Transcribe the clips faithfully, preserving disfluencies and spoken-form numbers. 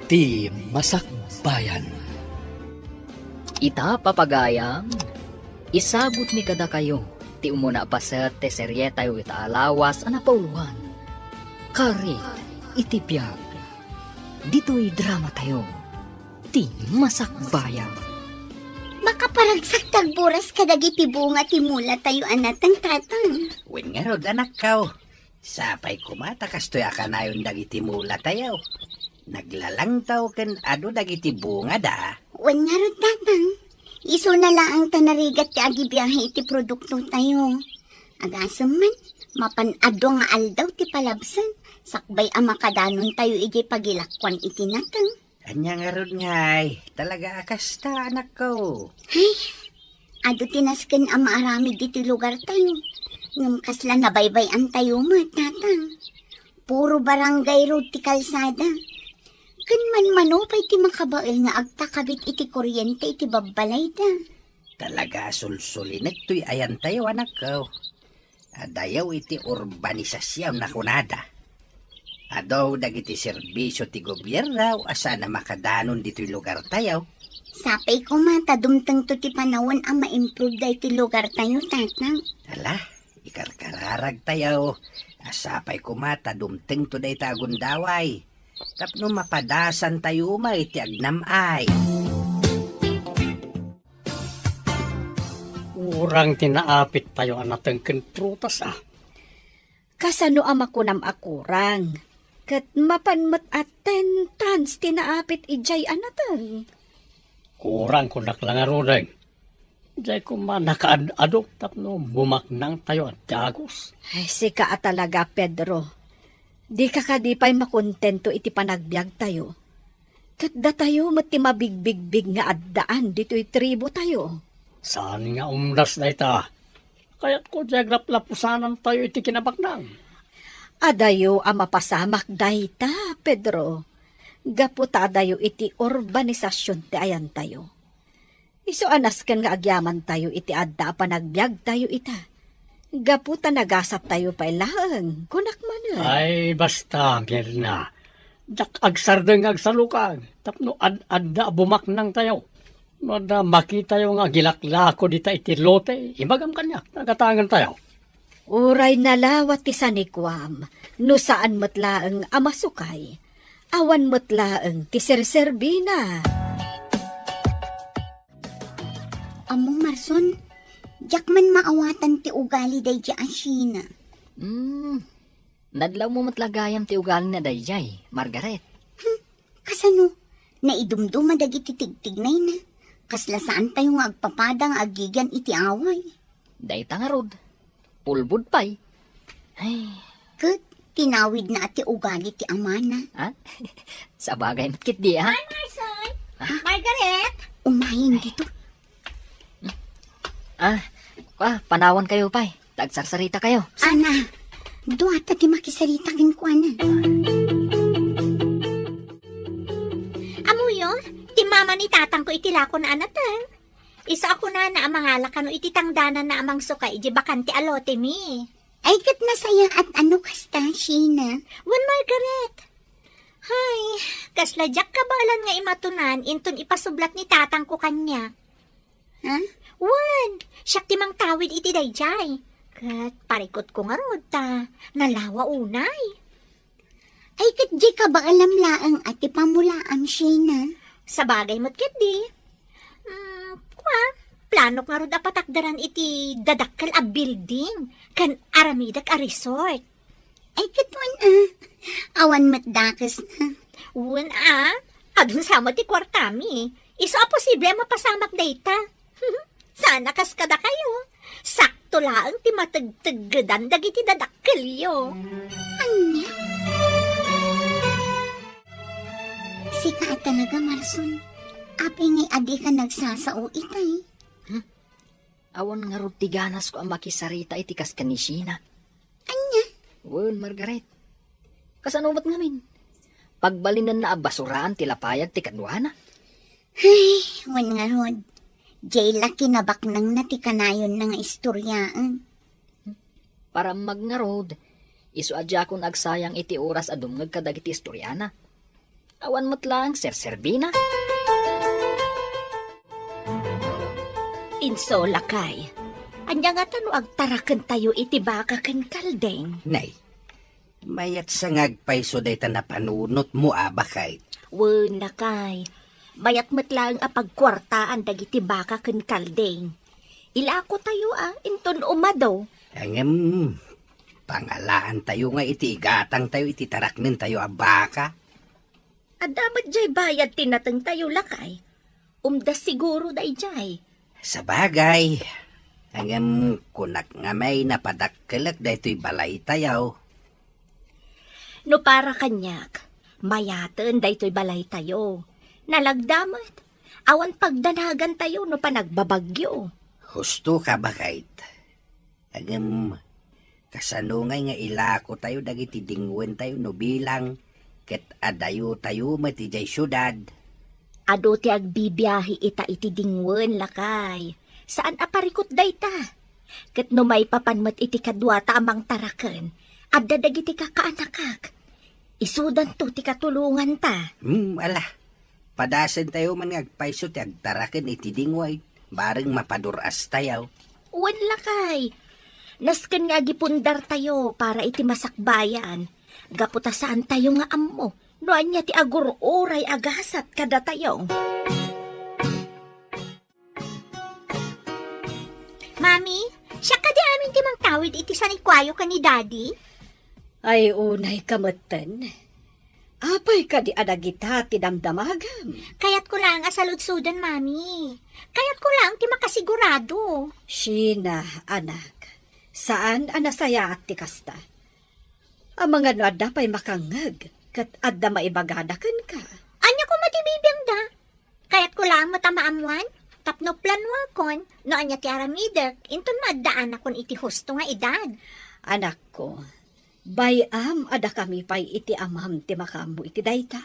Ti Masakbayan. Ita, papagayam, isagutmi kadakayo ti umuna a paset ti serietayo ita a lawas a napauloan, Karit iti Biag. Ditoy dramatayo, Ti Masakbayan. Makaparagsak ti agburas kadagiti bunga ti mulatayo a nateng, Tatang. Wen ngarud, anakko. Sapay koma ta kastoy a kanayon dagiti mulatayo. Naglalangtaw ken adu dagiti bungada. Wen ngarud, Tatang. Isuna laeng ta narigat ti agibiahe iti produktotayo. Agasem man, mapan adu nga aldaw ti palabsan, sakbay a makadanontayo idiay pagilakuan iti nateng. Ania ngarud ngay, talaga a kasta, anakko. Ay, adu ti nasken a maaramid ditoy lugartayo. Ngem kasla nabaybay-antayo met, Tatang. Puro barangay road ti kalsada. Ken manmano pay ti makabael nga agtakabit iti kuryente iti babbalayda. Talaga a sulsulinek toy ayantayo, anakko. Adayo iti urbanisasyon a kunada. Adu dagiti serbisio ti gobierno a saan a makadanon ditoy lugartayo. Sapay koma ta dumtengto ti panawen a ma-improve daytoy lugartayo, Tatang. Ala, ikarkararagtayo a sapay koma ta dumtengto dayta a gundaway tapno mapadasantayo met ti agnam-ay. Kurang ti naapittayo a nateng ken prutas, a. Kasano a makunam a kurang? Ket mapan met a ten tons ti naapit idiay a nateng. Kurang, kunak la ngaruden. Diay koma nakaad-adu tapno bumaknangtayo a dagus. Ay, sika a talaga, Pedro. Dika kadi pay makontento iti panagbiagtayo. Ket datayo met ti mabigbigbig nga addaan ditoy tribotayo. Saan nga umdas dayta. Kayatko diay agraplapusanantayo iti kinabaknang. Adayo a mapasamak dayta, Pedro. Gapu ta adayo iti urbanisasyon ti ayantayo. Isu a nasken nga agyamantayo iti adda a panagbiagtayo ita. Gapu ta nagasatyo pay laeng, kunak manen. Ay, basta, Mirna. Diak agsardeng nga agsalukag, tapno ad-adda a bumaknangtayo. No adda makitayo nga agilaklako dita iti lote, ibagam kaniak, nagatangantayo. Uray nalawa ti sanikuam, no saan met laeng a masukay, awan met laeng ti serserbina. Ammo, Marson, diak man maawatan ti ugali daydiay a Sheena. Hmm, nadlawmo met la gayam ti ugalina daydiay, Margaret. Hmm, kasano? Naidumduma dagiti tigtignayna. Kasla saantayo nga agpapada nga agigian iti away. Dayta ngarud, ulbod pay. Ay. Ket tinawidna ti ugali ti amana. Ha? Sabagay met ketdi, ha? Hi, Marson! Ha? Margaret! Umayen dito. Ah, ah, panawankayo pay. Ta agsarsarita kayo. Sana, duata ti makisarita kenkuana. Amoyo, ti mama ni tatangko iti lakona a nateng. Isu a kunana a mangala kano iti tangdananna a mangsukay idiay bakante a lotemi. Ay, ket nasayaat a no kasta, Sheena. Wen, Margaret. Hay, kasla diak kabaelan nga imatunan inton ipasublat ni tatangko kaniak. Ha? Wen, siak ti mangtawid iti daydiay. Ket parikutko ngarud ta nalawa unay. Ay, ket diay kabaelam laeng a ti pamulaam, Sheena. Sabagay met ketdi. Mm, kua, planok ngarud a patakderan iti dadakkel a building ken aramidek a resort. Ay, ket wen a. Awan met dakesna. Wen a, adun sa met ti kuartami. Isu a posible a mapasamak dayta. Sana kas kadakayo. Sakto laeng ti mategteggedan dagiti dadakkelyo. Ania? Sika a talaga, Marson. Apay ngay a dika nagsasao itay? Hmm? Awan ngarud ti ganasko a makisarita iti kas ken ni Sheena. Ania? Wen, Margaret. Kasano met ngamin? Pagbalinenna a basuraan ti lapayag ti kaduana. Ay, wen ngarud. Diay la kinabaknangna ti kanayonna nga istoriaen. Parammag ngarud, isu a diakon agsayang iti oras a dumngeg kadagiti istoriana. Awan met laeng serserbina. Inso, lakay, ania ngata no agtarakentayo iti baka ken kalding? Nay, mayat sa nga agpayso dayta napanunotmo a, baket. Wen, lakay, mayat met laeng a pagkuartaan dagiti baka ken kalding. Ilakotayo a, inton umado. Ngem, pangalaantayo nga iti igatangtayo iti taraknentayo a baka. Adda met jay bayad ti natengtayo, lakay. Umdas siguro dayjay. Sabagay, ngem kunak nga may napadakkelek daytoy balaytayo. No para kaniak, mayaten daytoy balaytayo. Nalagda met, awan pagdanagantayo no panagbabagyo. Husto ka, baket. Ngem, kasano ngay nga ilakotayo dagiti dingwentayo no bilang ket adayotayo met idiay siudad? Adu ti agbibiahe ita iti dingwen, lakay. Saan a parikut dayta. Ket no maipapan met iti kaduata a mangtaraken, adda dagiti kakaanakak. Isudanto ti katulonganta. Hmm, ala. Padasentayo man nga agpayso ti agtaraken iti dingway, bareng mapadur-astayo. Wen, lakay, nasken nga agipundartayo para iti masakbayan, gapu ta saantayo nga ammo no ania ti agur-uray a gasat kadatayo. Mami, siak kadi amin ti mangtawid iti sanikuayo ken ni Daddy? Ay, unay ka metten. Apay kadi a dagita ti damdamagam? Kayatko laeng a saludsodan, Mami. Kayatko laeng ti makasigurado. Sheena, anak, saan a nasayaat ti kasta. Amangan no adda pay makangngeg ket adda maibagada kenka. Ania koma ti bibiangda? Kayatko laeng met a maammoan tapno planuakon no ania ti aramidek inton maaddaanakon iti husto nga edad. Anakko, bay-am a dakami pay iti amam ti makaammo iti dayta.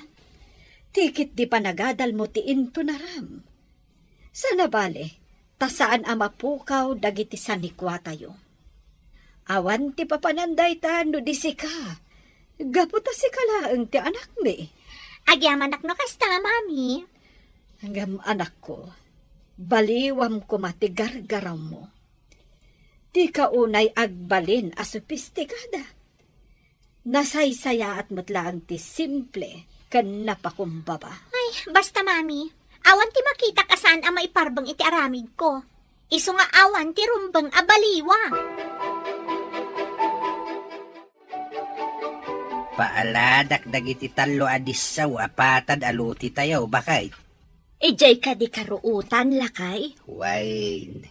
Ti ketdi panagadalmo ti intunaram. Saan a bale, ta saan a mapukaw dagiti sanikuatayo. Awan ti papanan dayta no di sika, gapu ta sika laeng ti anakmi. Agyamanak no kasta, Mami. Ngem anakko, baliwam koma ti gargarawmo. Dika unay agbalin a sopistikada. Nasaysayaat met laeng ti simple ken napakumbaba. Ay, basta, Mami. Awan ti makitak a saan a maiparbeng iti aramidko. Isu nga awan ti rumbeng a baliwa. Paaladak dagiti tallo a dissaw a patad a lotitayo, baket. Idiay kadi karuotan, lakay? Wen,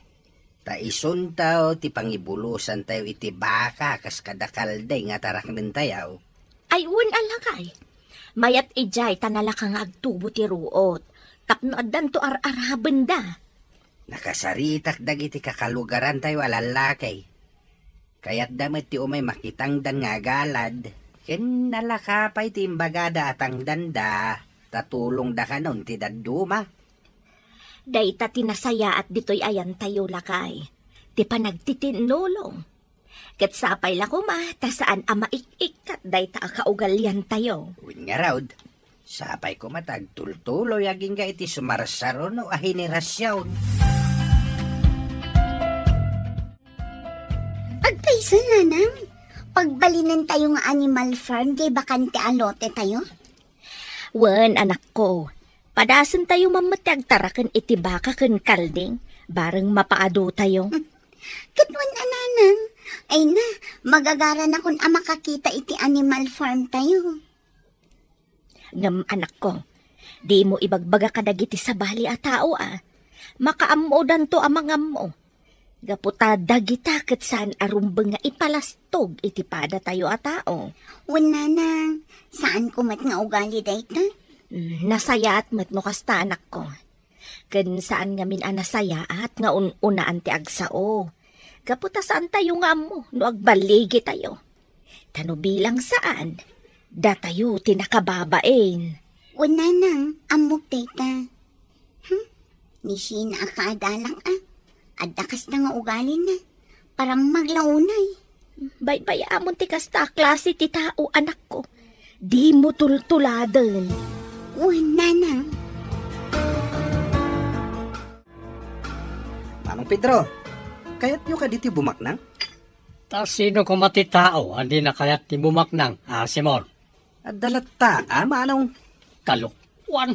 ta isunto ti pangibulosantayo iti baka kas kada kalding a taraknentayo. Ay, wen a, lakay. Mayat idiay ta nalaka nga agtubo ti ruot, tapno addanto ar-arabenda. Nakasaritak dagiti kakalugarantayo a lallaki. Kayatda met ti umay makitangdan nga agalad, ken nalaka pay ti imbagada a tangdanda, ta tulongda kanon ti dadduma. Dayta ti nasayaat ditoy ayantayo, lakay, ti panagtitinnulong. Ket sapay la koma ta saan a maik-ikkat dayta a kaugaliantayo. Wen ngarud, sapay koma ta agtultuloy agingga iti sumarsaruno a henerasion. Agpayso, nanang, pagbalinentayo nga animal farm diay bakante a lotetayo? Wen, anakko. Padasentayo man met ti agtaraken iti baka ken kalding, bareng mapaadutayo. Ket wen a, nanang, ay na, magagaranakon a makakita iti animal farm tayo. Ngem, anakko, dimo ibagbaga kadagiti sabali a tao a makaammodanto a mangammo. Gapu ta dagita ket saan a rumbeng nga ipalastog iti padatayo a tao. Wen, nanang, saanko met nga ugali dayta. Mm, nasayaat met no kasta, anakko. Ken saan ngamin a nasayaat nga un-unaan ti agsao. Gapu ta saantayo nga ammo no agballigitayo. Ta no bilang saan, datayo ti nakababain. Wen, nanang, ammok dayta. Hmm? Ni Sheena a kaadalak a. Adda kasta nga ugalina. Parang maglaunay. Baybay-amon ti kasta a klase ti tao, anakko. Dimo tultuladen. Wen, Nanang. Manong Pedro, kayatyo kadi ti bumaknang? Ta sino koma ti tao a di nakayat ti bumaknang, a Simon? Adda latta, a Manong. Kalokuan.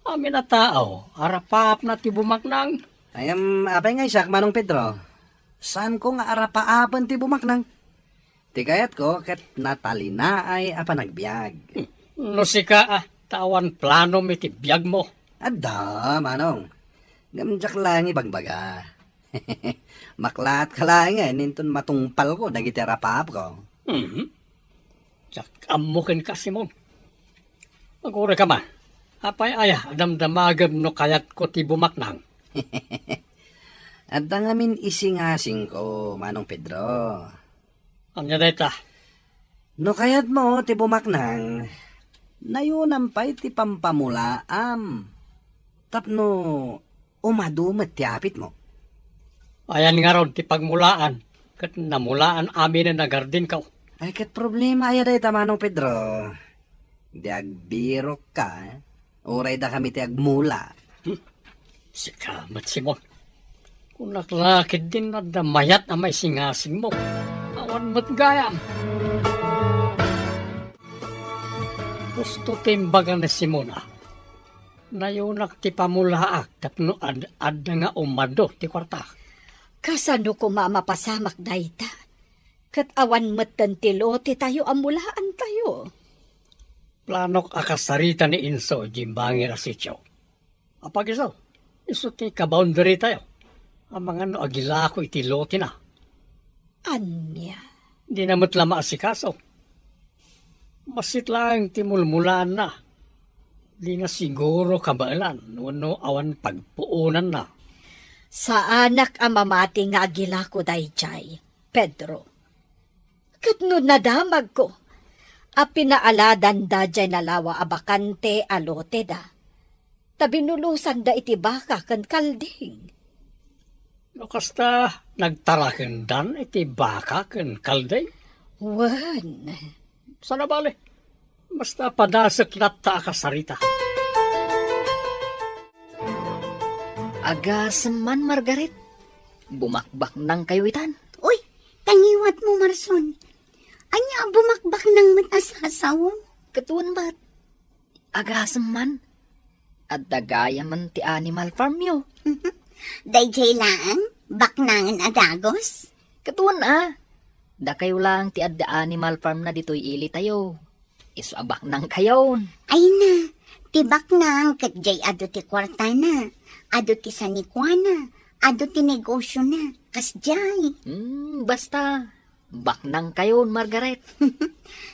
Amin a tao, arapapna ti bumaknang. Ay, em, apay nga siak, Manong Pedro? Saanko nga arapaapen ti bumaknang? Ti kayatko ket natalinaay a panagbiag. No sika, a, ta awan planom iti biagmo. Adda, Manong. Ngem diak laeng ibagbaga. Maklaatka laengen inton matungpalko dagiti arapapko. Mhm. Diak ammo kenka, Simon. Aguray ka man. Apay aya a damdamagem no kayatko ti bumaknang? Adda ngamin isingasingko, Manong Pedro. Ania dayta? No kayatmo ti bumaknang, nayunam pay ti pampamulaam tapno umadu met ti apitmo. Ayan ngarud ti pagmulaan ket namulaan aminen a gardinko. Ay, ket problema aya dayta, Manong Pedro? Di agbirokka, eh? Uray dakami ti agmula. Hmm. Sika met, Simon. Kunak la ketdin adda mayat a maisingasingmo. Awan met gayam. Husto ti imbaga ni Simon, a. Nayunak ti pamulaak tapno ad-adda nga umadu ti kuarta. Kasano koma a mapasamak dayta? Ket awan metten ti lotetayo a mulaantayo. Planok a kasarita ni Inso idiay bangir a sitio. Apagiso, isu ti kaboundarytayo. Amangan no agilako iti lotena. Ania? Dina met la maasikaso. Bassit laeng ti mulmulaanna. Dina siguro kabaelan wenno awan pagpuonanna. Saanak a mamati nga agilako daydiay, Pedro. Ket no nadamagko a pinaaladanda diay nalawa a bakante a loteda, ta binulusanda iti baka ken kalding. No kasta, nagtarakendan iti baka ken kalding? Wen. Saan a bale, basta padasek latta a kasarita. Agasem man, Margaret. Bumakbaknangkayo itan. Uy, ta ngiwatmo, Marson. Ania a bumakbaknang met a sasawem? Ket wen met. Agasem man. Adda gayamen ti animal farmyo. Daydiay laeng, baknangen a dagus? Ket wen a. Dakayo laeng ti adda animal farm na ditoy ilitayo. Isu a baknangkayon. Ay na, ti baknang ket diay adu ti kuartana, adu ti sanikuana, adu ti negosiona, kasdiay. Hmm, basta, baknangkayon, Margaret.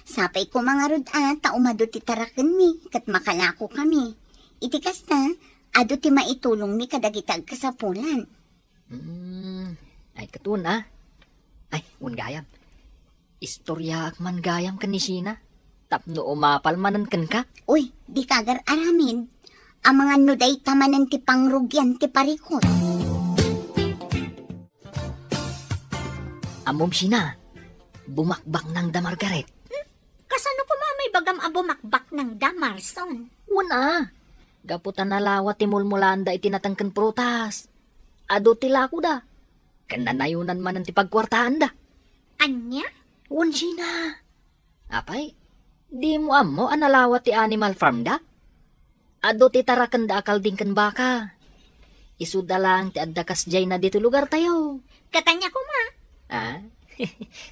Sapay koma ngarud a ta umadu ti tarakenmi ket makalakokami. Iti kasta, adu ti maitulongmi kadagiti agkasapulan. Hmm, ay, ket wen a. Ay, wen gayam. Istoryaak man gayam ken ni Sheena tapno umapal manen kenka. Uy, dika agar-aramid. Amangan no dayta manen ti pangrugian ti parikut. Ammom, Sheena, bumakbaknangda, Margaret. Hmm? Kasano koma a maibagam a bumakbaknangda, Marson? Wen a. Gapu ta nalawa ti mulmulaanda iti nateng ken prutas. Adu ti lakoda. Ken nanayonan manen ti pagkuartaanda. Ania? Wen, Sheena. Apay, dimo ammo a nalawa ti animal farmda? Adu ti tarakenda a kalding ken baka. Isuda laeng ti adda kasdiayna ditoy lugartayo. Ket ania koma? Ah?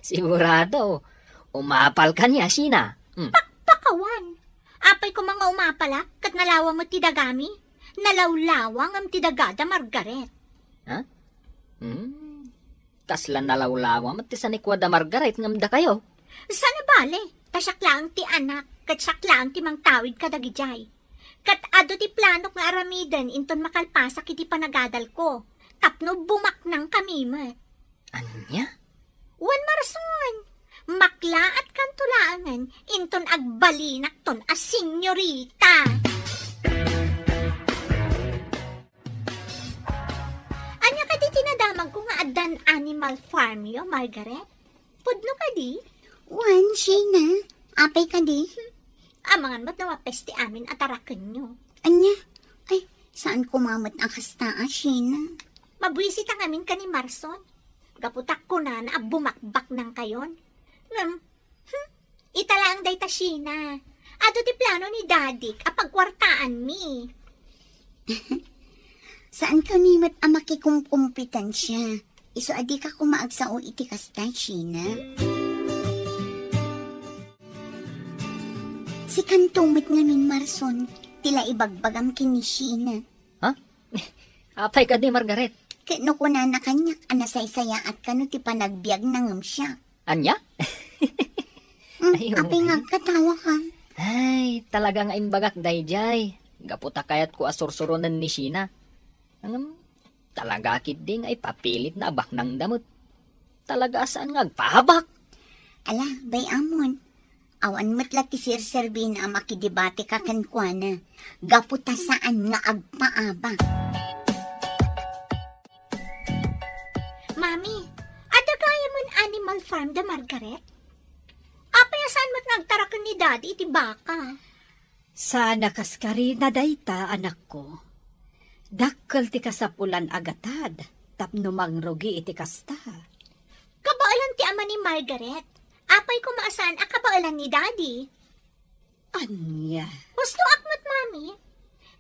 Sigurado. Umapalka nia, Sheena. Hmm. Pakpakawan. Apay koma nga umapalak, ket nalawa met ti dagami. Nalawlawa ngem ti dagada, Margaret. Ha? Hmm. Kasla nalawlawa met ti sanikuada, Margaret, ngem dakayo. Saan a bale, ta siak laeng ti anak, ket siak laeng ti mangtawid kadagidiay. Ket adu ti planok nga aramiden inton makalpasak iti panagadalko, tapno bumaknangkami met. Ania? Wen, Marson, maklaatkanto laengen inton agbalinakton a senyorita. Ania kadi ti nadamagko nga addan animal farmyo, Margaret? Pudno kadi? Wen, Sheena, apay kadi? Amangan met no mapes ti amin a tarakenyo. Ania? Ay, saan koma met a kasta a, Sheena. Mabuisit a ngamin ken ni Marson. Gapu ta kunana a bumakbaknangkayon. Ngem, hmm, ita laeng dayta, Sheena. Adu ti plano ni Dadik a pagkuartaanmi. Saan kami met a makikumkompetensia. Isu a dika koma agsao iti kasta, Sheena. Sikanto met ngamin, Marson, ti la ibagbagam ken ni Sheena. Ha? Apay kadi, Margaret? Ket no kunana kaniak a nasaysayaat kano ti panagbiagna ngem siak. Ania? Hmm, ay, apay nga agkatawakan? Ay, talaga nga imbagak daydiay. Gapu ta kayatko a sursuronen ni Sheena. Ngem, talaga ketdi nga ipapilitna a baknangda met. Talaga a saan nga agpaabak. Ala, bay-amon. Awan met la ti serserbina a makidebateka kenkuana. Gapu ta saan nga agpaabak. Mami, adda gayamen animal farm da Margaret? Apay a saan met nga agtaraken ni Daddy iti baka? Saan a kaskarina dayta, anakko. Dakkel ti kasapulan a gatad tapno mangrugi iti kasta. Kabaelan ti ama ni Margaret. Apay koma a saan a kabaelan ni Daddy? Ania? Hustoak met, Mami.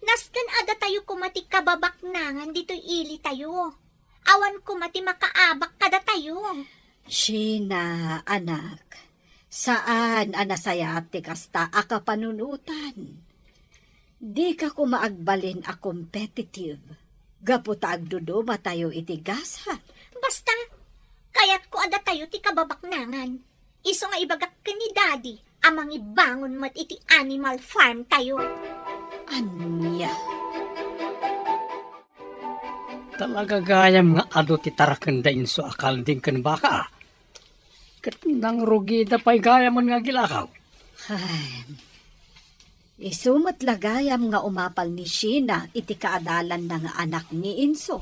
Nasken a datayo koma ti kababaknangan ditoy ilitayo. Awan koma ti makaabak kadatayo. Sheena, anak, saan a nasayaat ti kasta a kapanunotan. Dika koma agbalin a competitive gapu ta agdudumatayo iti gasat. Basta, kayatko a datayo ti kababaknangan. Isu nga ibagak ken ni Daddy a mangibangon met iti animal farm tayo. Ania? Talaga gayam nga adu ti taraken da Inso a kalding ken baka, a. Ket nangrugida pay gayamen nga agilakaw. Ay, isu met la gayam nga umapal ni Sheena iti kaadalanna nga anak ni Inso.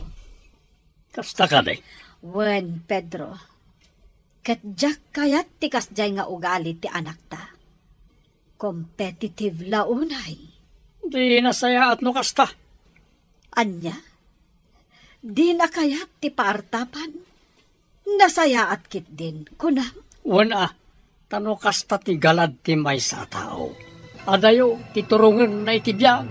Kasta kadi? Wen, Pedro. Ket diak kayat ti kasdiay nga ugali ti anakta. Competitive la unay. Di nasayaat no kasta. Ania? Dina kayat ti paartapan? Nasayaat ketdin, kunam? Wen a, ta no kasta ti galad ti maysa a tao, adayo ti turongenna iti biag.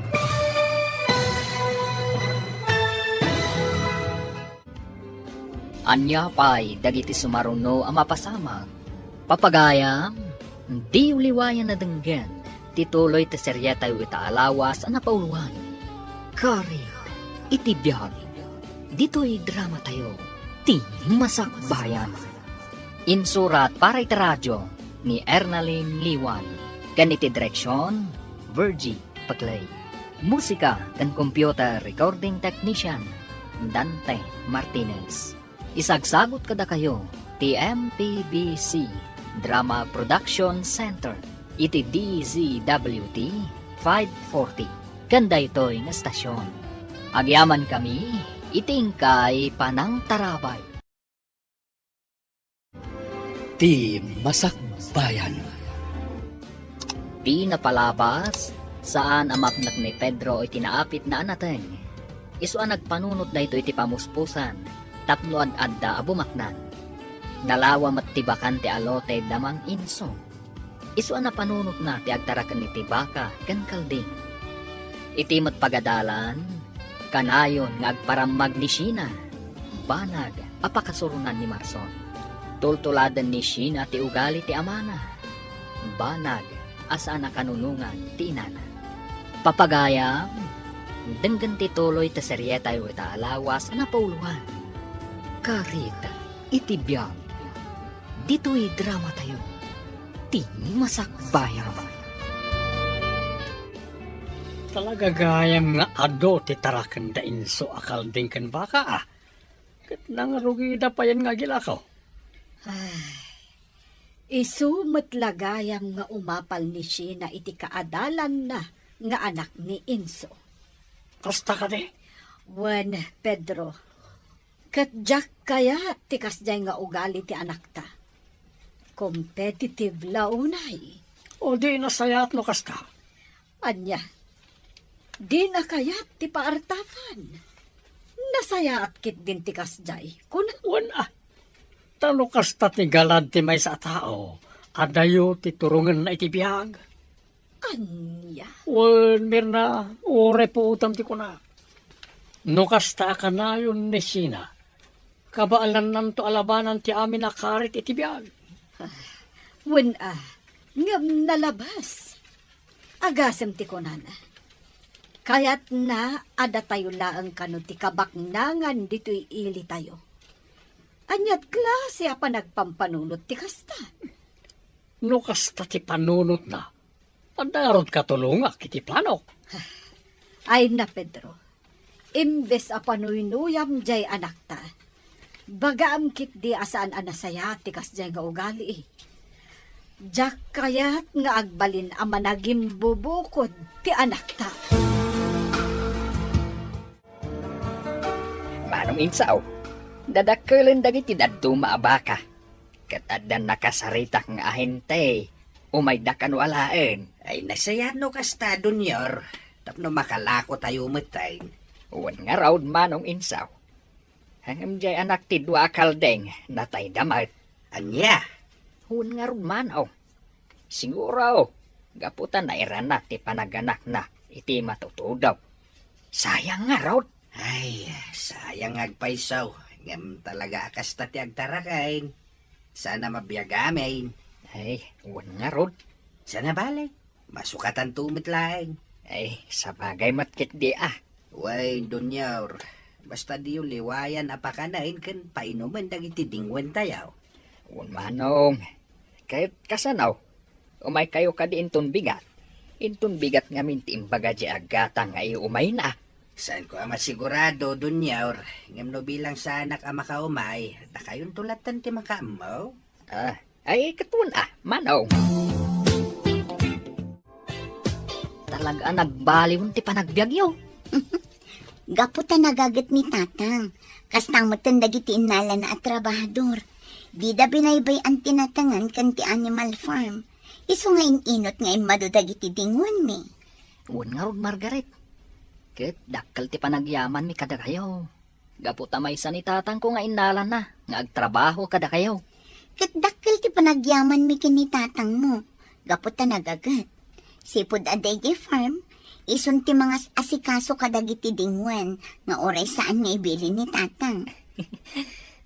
Ania pay dagiti sumaruno a mapasamak? Papagayam, diyo liwayan a denggen ti tuloy ti serietayo ita a lawas a napauluan, Karit iti Biag. Ditoy dramatayo, ti Masakbayan. Insurat para iti radio ni Ernalyn Liwan, ken iti direksion, Virgie Paclay. Musika ken computer recording technician, Dante Martinez. Isagsagut kadakayo ti M P B C Drama Production Center iti D Z W T five forty ken daytoy nga estasion. Agyamankami iti inkay panangtarabay. Ti Masakbayan. Ti napalabas, saan a mapnek ni Pedro iti naapitna a nateng. Isu a nagpanunot daytoy iti pamuspusan tapno ad-adda a bumaknang. Nalawa met ti bakan ti alote da Mang Inso. Isu a napanunotna ti agtaraken iti baka ken kalding. Iti met pagadalan, kanayon nga agparammag ni Sheena, banag a pakasuronan ni Marson. Tultuladen ni Sheena ti ugali ti amana, banag a saan a kanunongan ti inana. Papagayam, denggen ti tuloy ti serietayo ita a lawas a napauluan, Karit iti Biag. Ditoy dramatayo, ti Masakbayan. Talaga gayam nga adu ti taraken da Inso a kalding ken baka, a. Ket nangrugida payen nga agilakaw. Ay, isu met la gayam nga umapal ni Sheena iti kaadalanna nga anak ni Inso. Kasta kadi? Wen, Pedro. Ket diak kayat ti kasdiay nga ugali ti anakta. Competitive la unay. O di nasayaat no kasta? Ania? Dina kayat ti paartakan? Nasayaat ketdin ti kasdiay, kuna. Wen a, ta no kasta ti galad ti maysa a tao, adayo ti turongenna iti biag. Ania? Wen, Mirna, uray puotam ti kuna. No kasta a kanayon ni Sheena, kabaelannanto a labanan ti amin a karit iti biag. Ah, wen a, ngem nalabas. Agasem ti kunana. Kayatna a datayo laeng kano ti kabaknangan ditoy ilitayo. Aniat klase a panagpampanunot ti kasta? No kasta ti panunotna, adda ngarud katulongak iti planok. Ay na, Pedro. Imbes a panuynuyam jay anakta, bagaam ketdi a saan a nasayaat ti kasjay nga ugali. Diak kayat nga agbalin a managimbubukod ti anakta. Manong Insaw, dadakkelen dagiti dadduma a baka. Ket adda nakasaritak nga ahente. Umayda kano alaen. Ay, nasayaat no kasta, Dunior. Tapno makalako tayo metten. Wen ngarud, Manong Insaw. Ngem jay anak ti dua a kaldeng, natayda met. Ania? Wen ngarud, Manong. Siguro, gapu ta nairanak ti panaganakna iti matutudo. Sayang ngarud. Ay, sayang nga agpayso. Ngem talaga a kasta ti agtaraken. Saan a mabiag amin. Ay, wen ngarud. Saan a bale? Masukatanto met laeng. Ay, sabagay met ketdi a. Wen, Dunior, basta diyo liwayan a pakanen ken painumen dagiti dingwentayo. Wen, Manong. Ket kasano? Umaykayo kadi inton bigat? Inton bigat ngamin ti imbaga di aggatang nga iumayna. Saanko a masigurado, Dunior, ngem no bilang saanak a makaumay, dakayonto latten ti makaammo. Ah, ay, ket wen a, Manong. Talaga a nagbaliwen ti panagbiagyo. Gapu ta nagaget ni Tatang, kasta metten dagiti innalana a trabahador. Dida binaybay-an ti natengen ken ti animal farm. Isu nga in-inut nga immadu dagiti dingwenmi. Wen ngarud, Margaret. Ket dakkel ti panagyamanmi kadakayo. Gapu ta maysa ni tatangko nga innalana nga agtrabaho kadakayo. Ket dakkel ti panagyamanmi ken ni tatangmo, gapu ta nagaget. Sipud a daydiay farm, isun ti mangas-asikaso kadagiti dingwen nga uray saan nga ibilin ni tatang.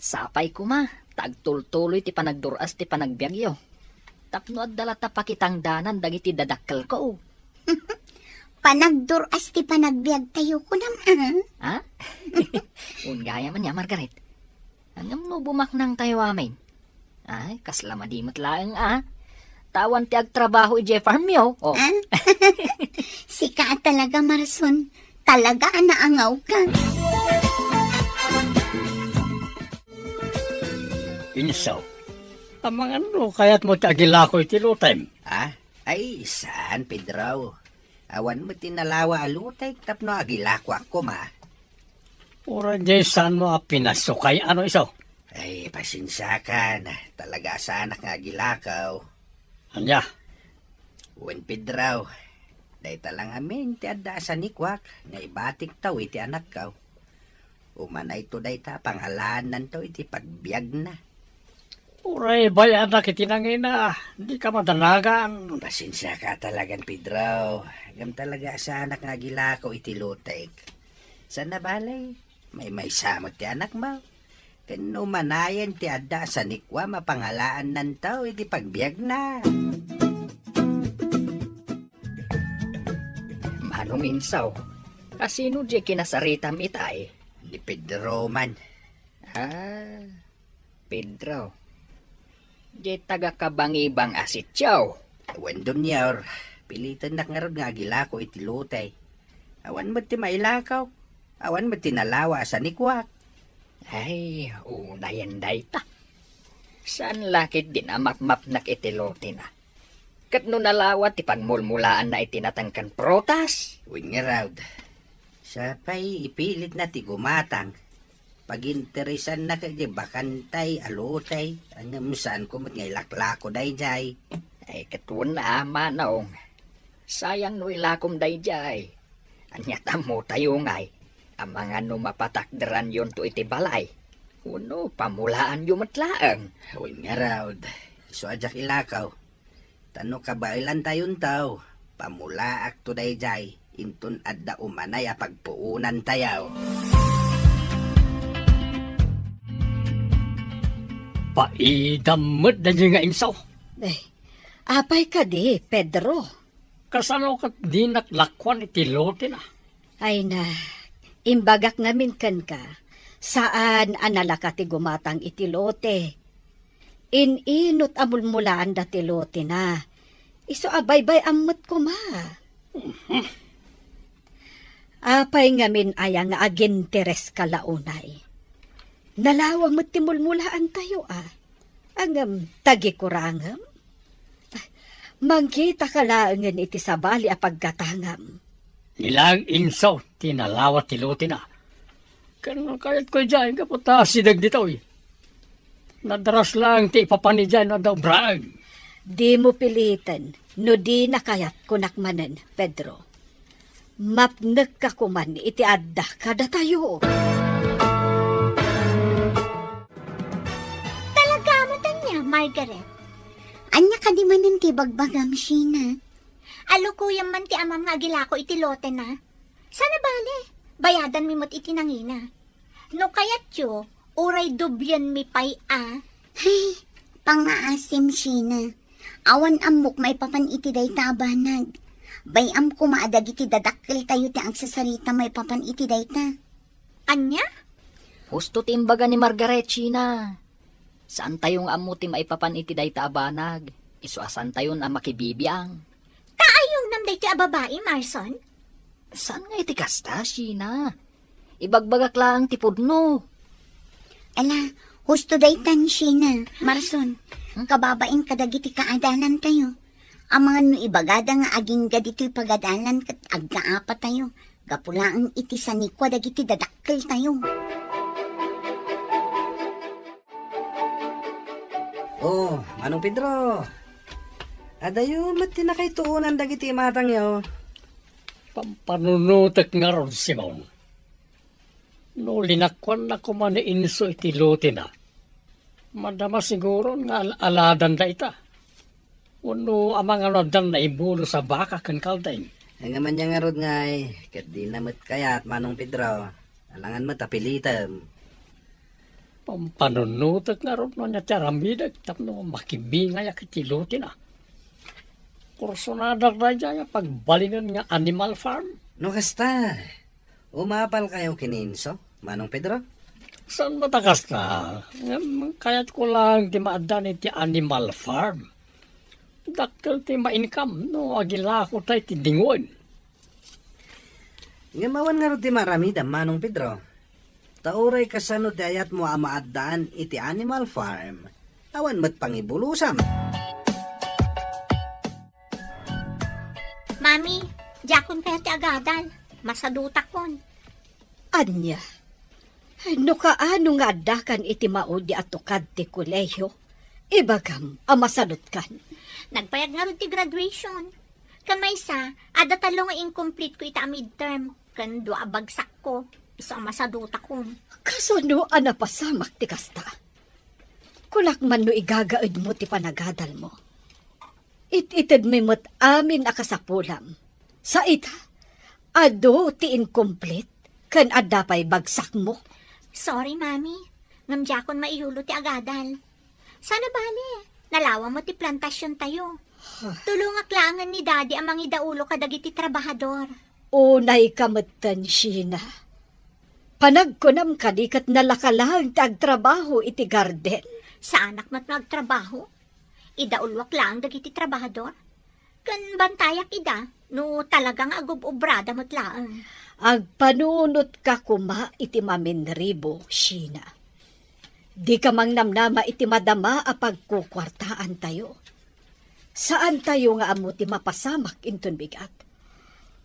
Sapay koma ta agtultuloy ti panagdur-as ti panagbiagyo. Tapno adda latta pakitangdanan dagiti dadakkelko. Panagdur-as ti panagbiagtayo, kunam, a? Ha? Wen gayam ania, Margaret. Ngem no bumaknangtayo amin. Ay, kasla madi met laeng, a. Ta awan ti agtrabaho idiay farmyo, o. A? Sika a talaga, Marson. Talaga a naangawka. Insaw, amangan no kayatmo ti agilako iti lotem? A? Ay, saan, Pedro. Awan met ti nalawa a lotek tapno agilakoak koma. Uray diay saanmo a pinasukay, a, Insaw? Ay, pasensiakan. Talaga a saanak nga agilako. Ania? Wen, Pedro, dayta la ngamin ti adda a sanikuak nga ibatikto iti anakko. Umanayto dayta a pangalaannanto iti pagbiagna. Uray bay-anak iti nangina, dika madanagan. Pasensiaka talagan, Pedro. Ngem talaga a saanak nga agilako iti lotek. Saan a bale, maymaysa met ti anakmo. Ken umanayen ti adda a sanikuam a pangalaannanto iti pagbiagna. Manong Insaw, a sino diay kinasaritam itay? Ni Pedro man. A, Pedro. Diay taga-Kabangibang a sitio. Wen, Dunior, pilitennak ngarud nga agilako iti lotek. Awan met ti mailako. Awan met ti nalawa a sanikuak. Ay, unayen dayta. Saan la ketdin a mapmapnak iti lotena? Ket no nalawa ti pagmulmulaanna iti nateng ken prutas? Wen ngarud, sapay ipilitna ti gumatang. Paginteresanna ket diay bakantay a lotek, ngem saanko met nga ilaklako daydiay. Ay, ket wen a, Manong. Sayang no ilakom daydiay. Ania ti ammotayo ngay, amangan no mapatakderanyonto iti balay, wenno pamulaanyo met laeng? Wen ngarud, isu a diak ilakaw. Ta no kabaelantayonto, pamulaakto daydiay, inton adda umanay a pagpuonantayo. Paidam met daydiay nga insaw. Eh, apay kadi, Pedro? Kasano ket dinak lakuan iti lotena? Ay na, imbagak ngamin kenka, saan a nalaka ti gumatang iti lote. In-inot a mulmulaanda ti lotena. Isu a baybay-am met koma. Apay ngamin aya nga agintereska la unay? Nalawang met ti mulmulaantayo a. Ngem tagikurangem? Mangkitaka laengen iti sabali a paggatangam. Ni laeng insaw ti nalawa ti lotena. Ken kayatko idiay gapu ta asideg ditoy. Nadaras laeng ti ipapan idiay no adda ubraen. Dimo piliten no dina kayat, kunak manen, Pedro. Mapnekka koman iti adda kadatayo. Talaga met ania, Margaret? Ania kadi manen ti ibagbagam, Sheena? Alukuyam man ti amam nga agilako iti lotena. Saan a bale, bayadanmi met iti nangina. No kayatyo, uray doblienmi pay a. Ay, pangngaasim, Sheena. Awan ammok maipapan iti dayta a banag. Bay-am koma a dagiti dadakkeltayo ti agsasarita maipapan iti dayta. Ania? Husto ti imbaga ni Margaret, Sheena. Saantayo nga ammo ti maipapan iti dayta a banag. Isu a saantayon a makibibiang. Kaayonam daytoy a babai, Marson? Saan nga iti kasta, Sheena? Ibagbagak laeng ti pudno. Ala, husto daytan, Sheena, Marson. Hmm? Kababain kadagiti kaadalantayo. Amangan no ibagada nga agingga ditoy pagadalan ket aggaapatayo. Gapu laeng iti sanikua dagiti dadakkeltayo. Oh, Manong Pedro. Adayo met ti nakaituonan dagiti imatangyo. Pampanunotek ngarud, Simon. No linakuanna koma ni Inso iti lotena, madama siguron nga al-aladanda ita. Wenno amangan no addan naibulos a baka ken kalding. Ngem ania ngarud ngay, ket dina met kayat, Manong Pedro. Alangan met a pilitem. Pampanunotek ngarud no ania ti aramidek tapno makibingayak iti lotena. Kursonadak daydiay a pagbalinen nga animal farm. No kasta, umapalkayo ken ni Inso, Manong Pedro? Saan met a kasta? Ngem kayatko laeng ti maaddan iti animal farm. Dakkel ti ma-income no agilakota iti dingoen. Ngem awan ngarud ti maaramidam, Manong Pedro. Ta uray kasano ti ayatmo a maaddaan iti animal farm, awan met pangibulosam. Mami, diakon kayat ti agadal. Masadutakon. Ania? No kaano nga addakan iti maudi a tukad ti kolehiyo, ibagam a masadutkan. Nagbayag ngarud ti graduation. Ken maysa, adda tallo nga incomplete ko ita a midterm, ken dua a bagsakko, isu a masadutakon. Kasano a napasamak ti kasta? Kunak man no igagaedmo ti panagadalmo. It-itedmi met amin a kasapulam. Sa ita, adu ti incomplete ken adda pay bagsakmo. Sorry, Mami. Ngem diakon maiyulo ti agadal. Saan a bale, nalawa met ti plantasiontayo. Tulongak laengen ni Daddy a mangidaulo kadagiti trabahador. Unayka metten, Sheena. Panagkunam kadi ket nalaka laeng ti agtrabaho iti garden? Saanak met nga agtrabaho. Idauloak laeng dagiti trabahador. Ken bantayak ida no talaga nga agub-obrada met laeng. Agpanunotka koma iti maminribo, Sheena. Dika mangnamnama iti madama a pagkukuartaantayo. Saantayo nga ammo ti mapasamak inton bigat.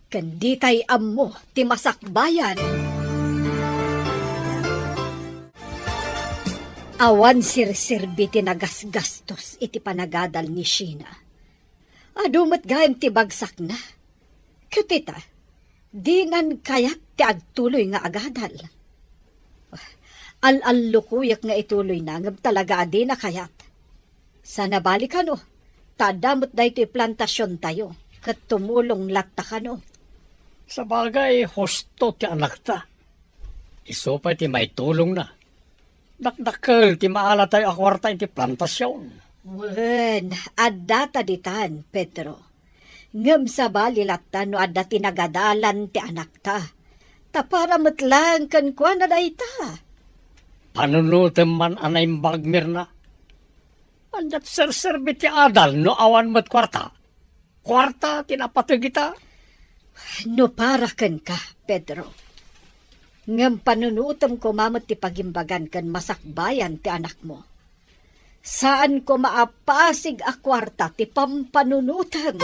Ken ditay ammo ti masakbayan. Awan serserbi ti nagasgastos iti panagadal ni Sheena. Adu met gayam ti bagsakna. Ket ita, dinan kayat ti agtuloy nga agadal. Al-allukoyek nga ituloyna, ngem talaga a dina kayat. Sana bali kano, ta adda met daytoy plantasiontayo, ket tumulong latta kano. Sabagay, husto ti anakta. Isu pay ti maitulongna. Dakdakkel ti maalatayo a kuarta iti plantasion. Wen, adda ta ditan, Pedro. Ngem sabali latta no adda ti nagadalan ti anakta. Ta para met laeng kenkuana dayta. Panunotem man a naimbag, Mirna. Ania ti serserbi ti adal no awan met kuarta? Kuarta ti napateg ita. No para kenka, Pedro. Ngem panunotem koma met ti pagimbagan ken masakbayan ti anakmo. Saan koma a pasig a kuarta ti pampanunotem.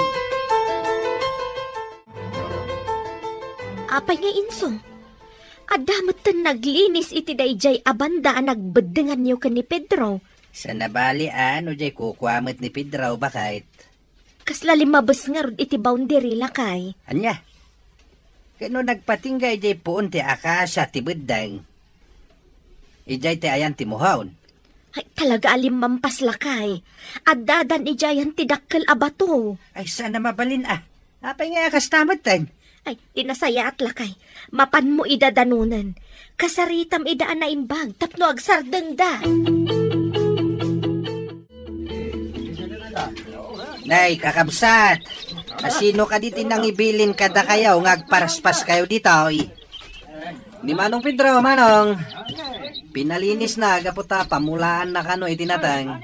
Apay nga inso? Adda metten naglinis iti daydiay a banda a nagbeddenganyo ken ni Pedro? Sana bali a no diay kukua met ni Pedro, baket. Kasla limmabes ngarud iti boundary, lakay. Ania? Ket no nagpatingga idiay puon ti akasia ti beddeng, idiay ti ayan ti muhaon? Ay, talaga a limmampas, lakay. Addadan idiayan ti dakkel a bato. Ay, sana mabalin a. Apay nga a kasta metten? Ay, di nasayaat, lakay. Mapanmo ida danonen. Kasaritam ida a naimbag tapno agsardengda. Nay, kakabsat, asino kadi ti nangibilin kadakayo nga agparaspaskayo ditoy? Ni Manong Pedro, Manong. Pinalinisna gapu ta pamulaanna kano iti nateng.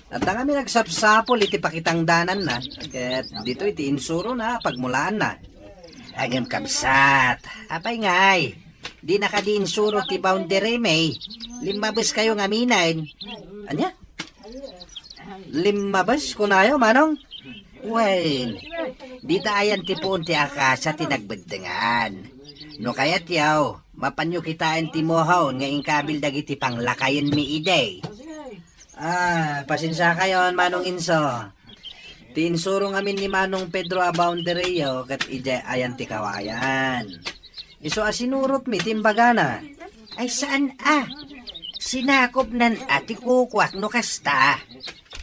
Adda ngamin agsapsapul iti pakitangdananna, ket ditoy ti insurona a pagmulaanna. Ngem kabsat, apay ngay? Dina kadi insuro ti boundary, may? Limmabeskayo ngaminen. Ania? Limmabes, kunayo, Manong? Wen, dita ayan ti puon ti akasia ti nagbeddengan. No kayatyo, mapanyo kitaen ti muhaon nga inkabil dagiti panglakayenmi idi. Ah, pasensiakayon, Manong Inso. Ti insuro ngamin ni Manong Pedro a boundaryyo ket idiay ayan ti kawayan. Isu a sinurotmi ti imbagana. Ay, saan a? Sinakopnan a ti kukuak no kasta.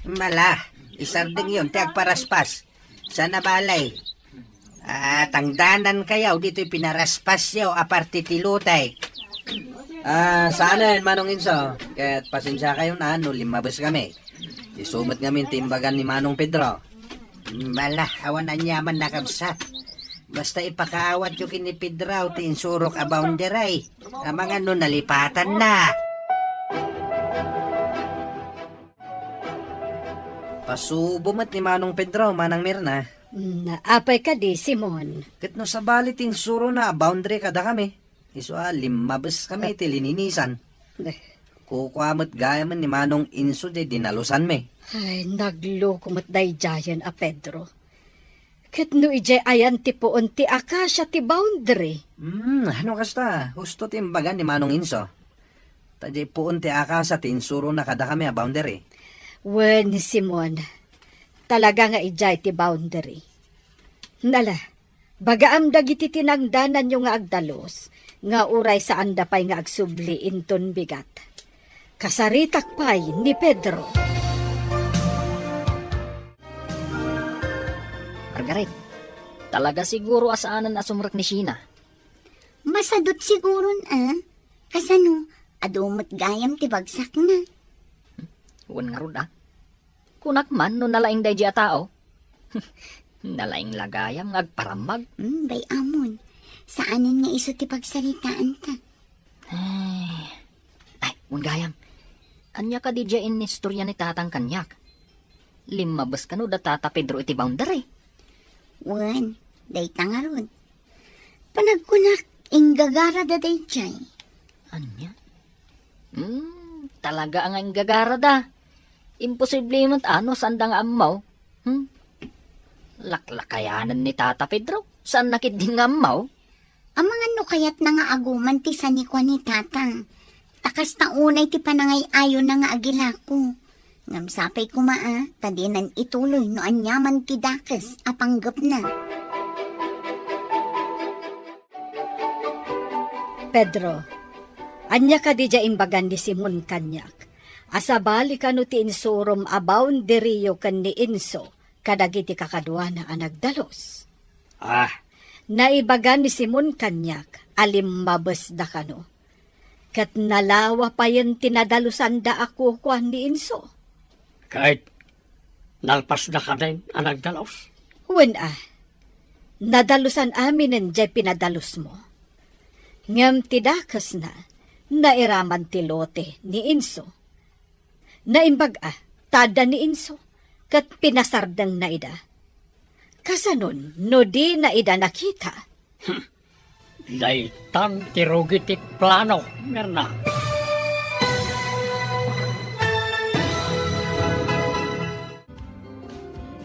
Mala, isardengyon ti agparaspas. Sana balay. Ah, tangdanankayo ditoy pinaraspasyo a parte ti lotay. Ah, saanen, Manong Inso. Ket pasensiakayon a no limmabeskami. Isu met ngamin ti imbagan ni Manong Pedro. Mala, awan aniaman a kabsat. Basta ipakaawatyo ken ni Pedro ti insurok a boundary. Amangan no nalipatanna. Pasubo met ni Manong Pedro, Manang Mirna. Mm, apay kadi, Simon? Ket no sabali ti insurona a boundary kadakami, isu a limmabeskami ti lininisan. Eh. Kukua met gayamen ni Manong Inso diay dinalusanmi. Ay, nagloko met daydiayen a Pedro. Ket no idiay ayan ti puon ti akasia ti boundary? Hmm, no kasta, husto ti imbagan ni Manong Inso. Ta diay puon ti akasia ti insurona kadakami a boundary. Wen, Simon, talaga nga idiay ti boundary. Nala, bagaam dagiti tinangdananyo nga agdalus, nga uray saanda pay nga agsubli inton bigat. Kasaritak pay ni Pedro. Margaret, talaga siguro a saanen a sumrek ni Sheena. Masadut siguron a. Kasano, adu met gayam ti bagsakna? Wen ngarud a. Kunak man no nalaing daydi a tao. Nalaing la gayam nga agparammag. Hmm, bay-amon. Saanen nga isu ti pagsaritaanta. Ay, ay, wen gayam. Ania kadi diay inistorya ni tatang kaniak? Limmabes kano da tata Pedro iti boundary? Wen, dayta ngarud. Panagkunak, inggagarada daydiay. Ania? Hmm, talaga nga inggagarada. Imposible met a no saanda nga ammo. Hmm? Laklakayanen ni Tata Pedro. Saanna ketdi nga ammo? Amangan no kayatna nga aguman ti sanikua ni Tata. Ta kasta unay ti panangay-ayona nga agilako. Ngem sapay koma a, ta dinan ituloy no aniaman ti dakes a panggepna. Pedro, ania kadi diay imbagan ni Simon kaniak? A sabali kano ti insurom a boundaryo ken ni Enzo kadagiti kakaduana a nagdalus? Ah. Naibaga ni Simon kaniak a limmabesda kano. Ket nalawa payen ti nadalusanda a kukuan ni Enzo. Ket nalpasda kaden a nagdalus? Wen a, nadalusan aminen diay pinadalusmo. Ngem ti dakesna, nairaman ti lote ni Enzo. Naimbag a, ta adda ni Enzo, ket pinasardengna ida. Kasanon no dina ida nakita? Daytan ti rugi ti plano, Mirna.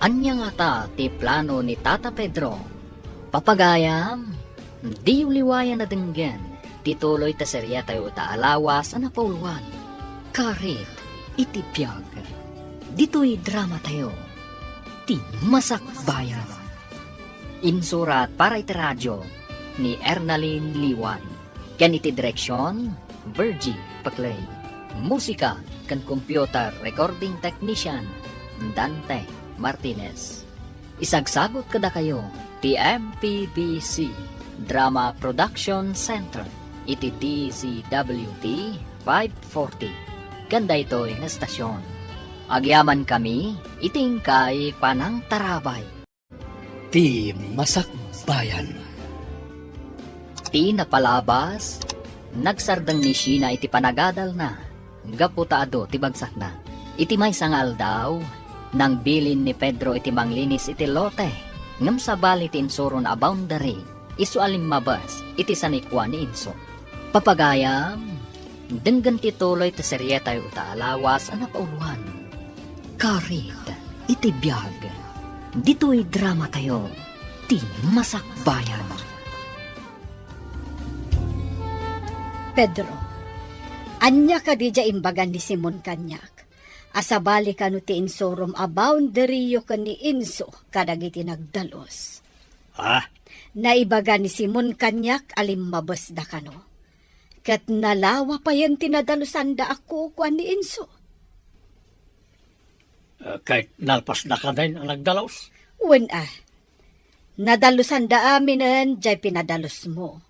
Ania ngata ti plano ni Tata Pedro? Papagayam, diyo liwayan a denggen ti tuloy ta serietayo ita a lawas a napauluan, Karit iti Biag. Ditoy dramatayo, Ti Masakbayan. Insurat para iti radio ni Ernalyn Liwan, ken iti direksion, Virgie Paclay. Musika ken computer recording technician, Dante Martinez. Isagsagut kadakayo ti M P B C Drama Production Center iti D Z W T five forty ken daytoy nga estasion. Agyamankami iti inkay panangtarabay. Ti Masakbayan. Ti napalabas, nagsardeng ni Sheena iti panagadalna gapu ta adu ti bagsakna. Iti maysa nga aldaw, nangbilin ni Pedro iti manglinis iti lote, ngem sabali ti insuron a boundary, isu a limmabes iti sanikua ni Enzo. Papagayam, denggen ti tuloy ti serietayo ita a lawas a napauluan, Karit iti Biag. Ditoy dramatayo, Ti Masakbayan. Pedro, ania kadi diay imbagan ni Simon kaniak? A sabali kano ti insurom a boundaryo ken ni Enzo kadagiti nagdalus? Ah? Naibaga ni Simon kaniak a limmabesda kano. Ket nalawa payen ti nadalusanda a kukuan ni Enzo. Eh, ket nalpasda kaden a nagdalus? Wen a, nadalusanda aminen diay pinadalusmo.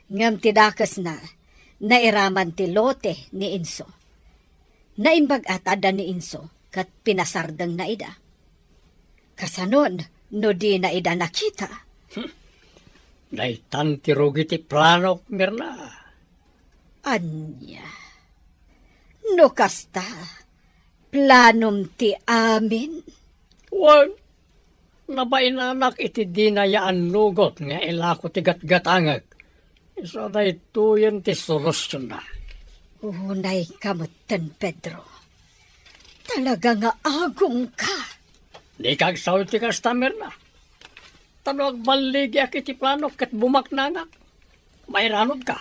Ngem ti dakesna, nairaman ti lote ni Enzo. Naimbag a ta adda ni Enzo ket pinasardengna ida. Kasanon no dina ida nakita? Hmm. Daytan ti rugi ti planok, Mirna. Ania? No kasta, planom ti amin? Wen, nabainanak iti dina ya annugot nga ilako ti gatgatangek. Isu a daytoyen ti solutionna. Unayka metten, Pedro. Talaga nga agumka. Dika agsaw iti kasta, Mirna. Ta no agballigiak iti planok ket bumaknangak, mairanudka.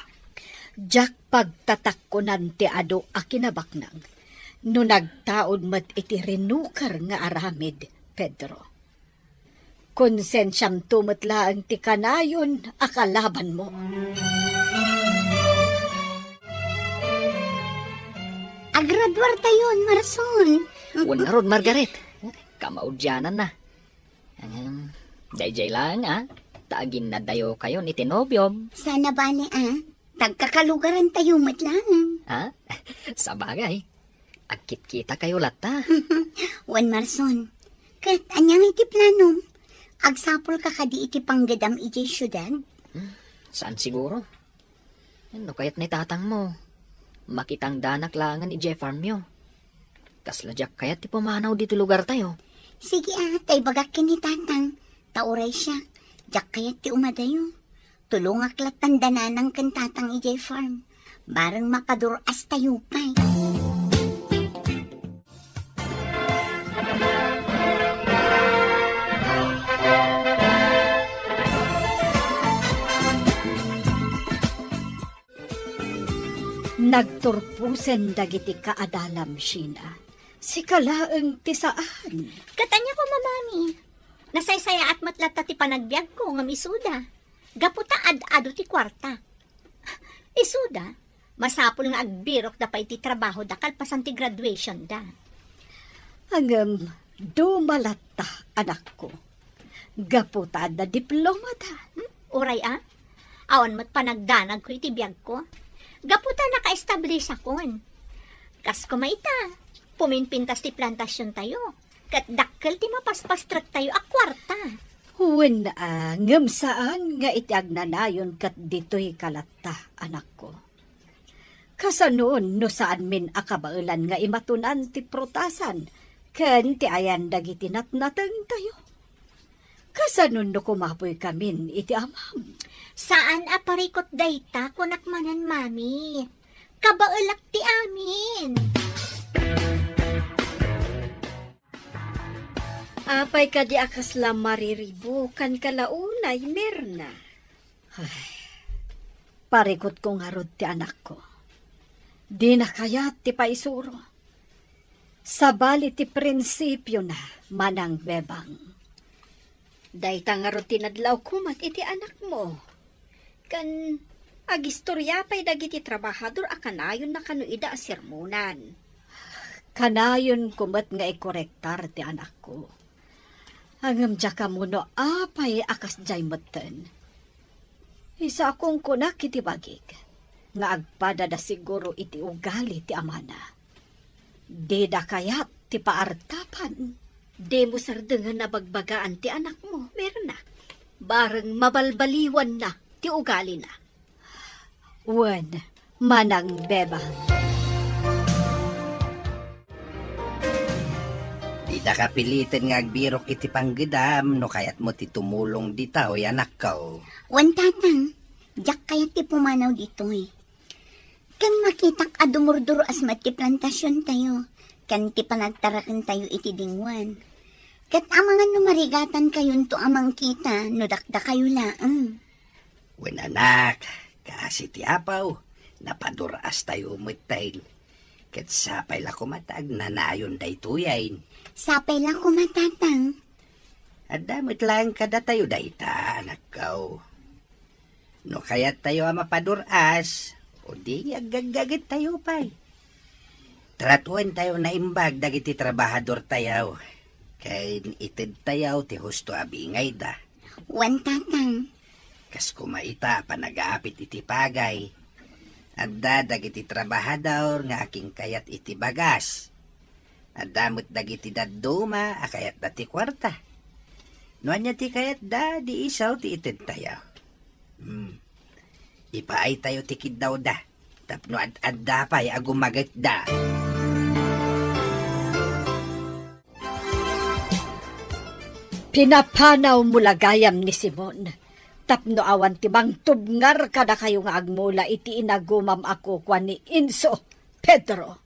Diak pagtatakkonan ti adu a kinabaknang no nagtaud met iti rinuker nga aramid, Pedro. Konsensiamto met laeng ti kanayon a kalabanmo. Agraduartayon, Marson. Wen ngarud, Margaret. Kamaudiananna. Em, daydiay laeng, a, ta aginnadayokayon iti nobiom. Saan a bale, a, tagkakalugarantayo met laeng. A? Sabagay, agkitkitakayo latta. Wen, Marson, ket ania ngay ti planom? Agsapulka kadi iti panggedam idiay siudad? Hmm, saan siguro. No kayat ni tatangmo, makitangdanak laengen idiay farmyo. Kasla diak kayat ti pumanaw ditoy lugartayo. Sige a, ta ibagak ken ni tatang, ta uray siak, diak kayat ti umadayo. Tulongak lattan da nanang ken tatang idiay farm. Bareng mapadur-astayo pay. Nagturposen dagiti kaadalam, Sheena. Sika laeng ti saan. Ket ania koma, Mami? Nasaysayaat met latta ti panagbiagko ngem isuda. Gapu ta ad-adu ti kuarta. Isuda, masapul nga agbirokda pay ti trabahoda kalpasan ti graduationda. Ngem, duma latta, anakko. Gapu ta adda diplomada. Hmm? Uray a? Awan met panagdanagko iti biagko. Gapu ta naka-establishakon. Kas koma ita, puminpintas ti plantasiontayo. Ket dakkel ti mapaspastrektayo a kuarta. Wen a, ngem saan nga iti agnanayon ket ditoy ka latta, anakko. Kasano no saanmin a kabaelan nga imatunan ti prutasan ken ti ayan dagiti natnatengtayo? Kasano no kumapoykamin iti amam? Saan a parikut dayta, kunak manen, Mami. Kabaelak ti amin. Apay kadi a kasla mariribukanka la unay, Mirna? Ay, parikutko ngarud ti anakko. Dina kayat ti paisuro. Sabali ti prinsipiona, Manang Bebang. Dayta ngarud ti nadlawko met iti anakmo. Ken agistoria pay dagiti trabahador a kanayonna kano ida a sermonan. Kanayonko met nga ikorektar ti anakko. Ngem diak ammo no apay a kasdiay metten. Isakong kunak iti bagik nga agpadada siguro iti ugali ti amana. Dida kayat ti paartapan. Dimo sardengen a bagbagaan ti anakmo, Mirna. Bareng mabalbaliwanna ti ugalina. Wen, Manang Bebang. Didaka piliten nga agbirok iti panggedam no kayatmo ti tumulong ditoy, anakko. Wen, Tatang, diak kayat ti pumanaw ditoy. Ken makitak a dumurduro-as met ti plantasiontayo, ken ti panagtarakentayo iti dingoan. Ket amangan no marigatankayon to a mangkita no dakdakayo laeng. Wen, anak, kaasi ti apaw, napadur-astayo metten. Ket sapay la koma ta agnanayon daytoyen. Sapay la koma, Tatang. Adda met laeng kadatayo dayta, anakko. No kayattayo a mapadur-as, o di aggaggagettayo pay. Tratuentayo naimbag dagiti trabahadortayo, ken itedtayo ti husto a bingayda. Wen, Tatang. Kas koma ita a panagapit iti pagay, adda dagiti trabahador nga akinkayat iti bagas. Adda met dagiti dadduma a kayatda ti kuarta. No ania ti kayatda, di isu ti itedtayo. Hmm. Ipaaytayo ti kiddawda tapno ad-adda pay a gumagetda. Pinapanawmo la gayam ni Simon tapno awan ti mangtubngar kadakayo nga agmula iti inagumam a kukua ni Enzo, Pedro.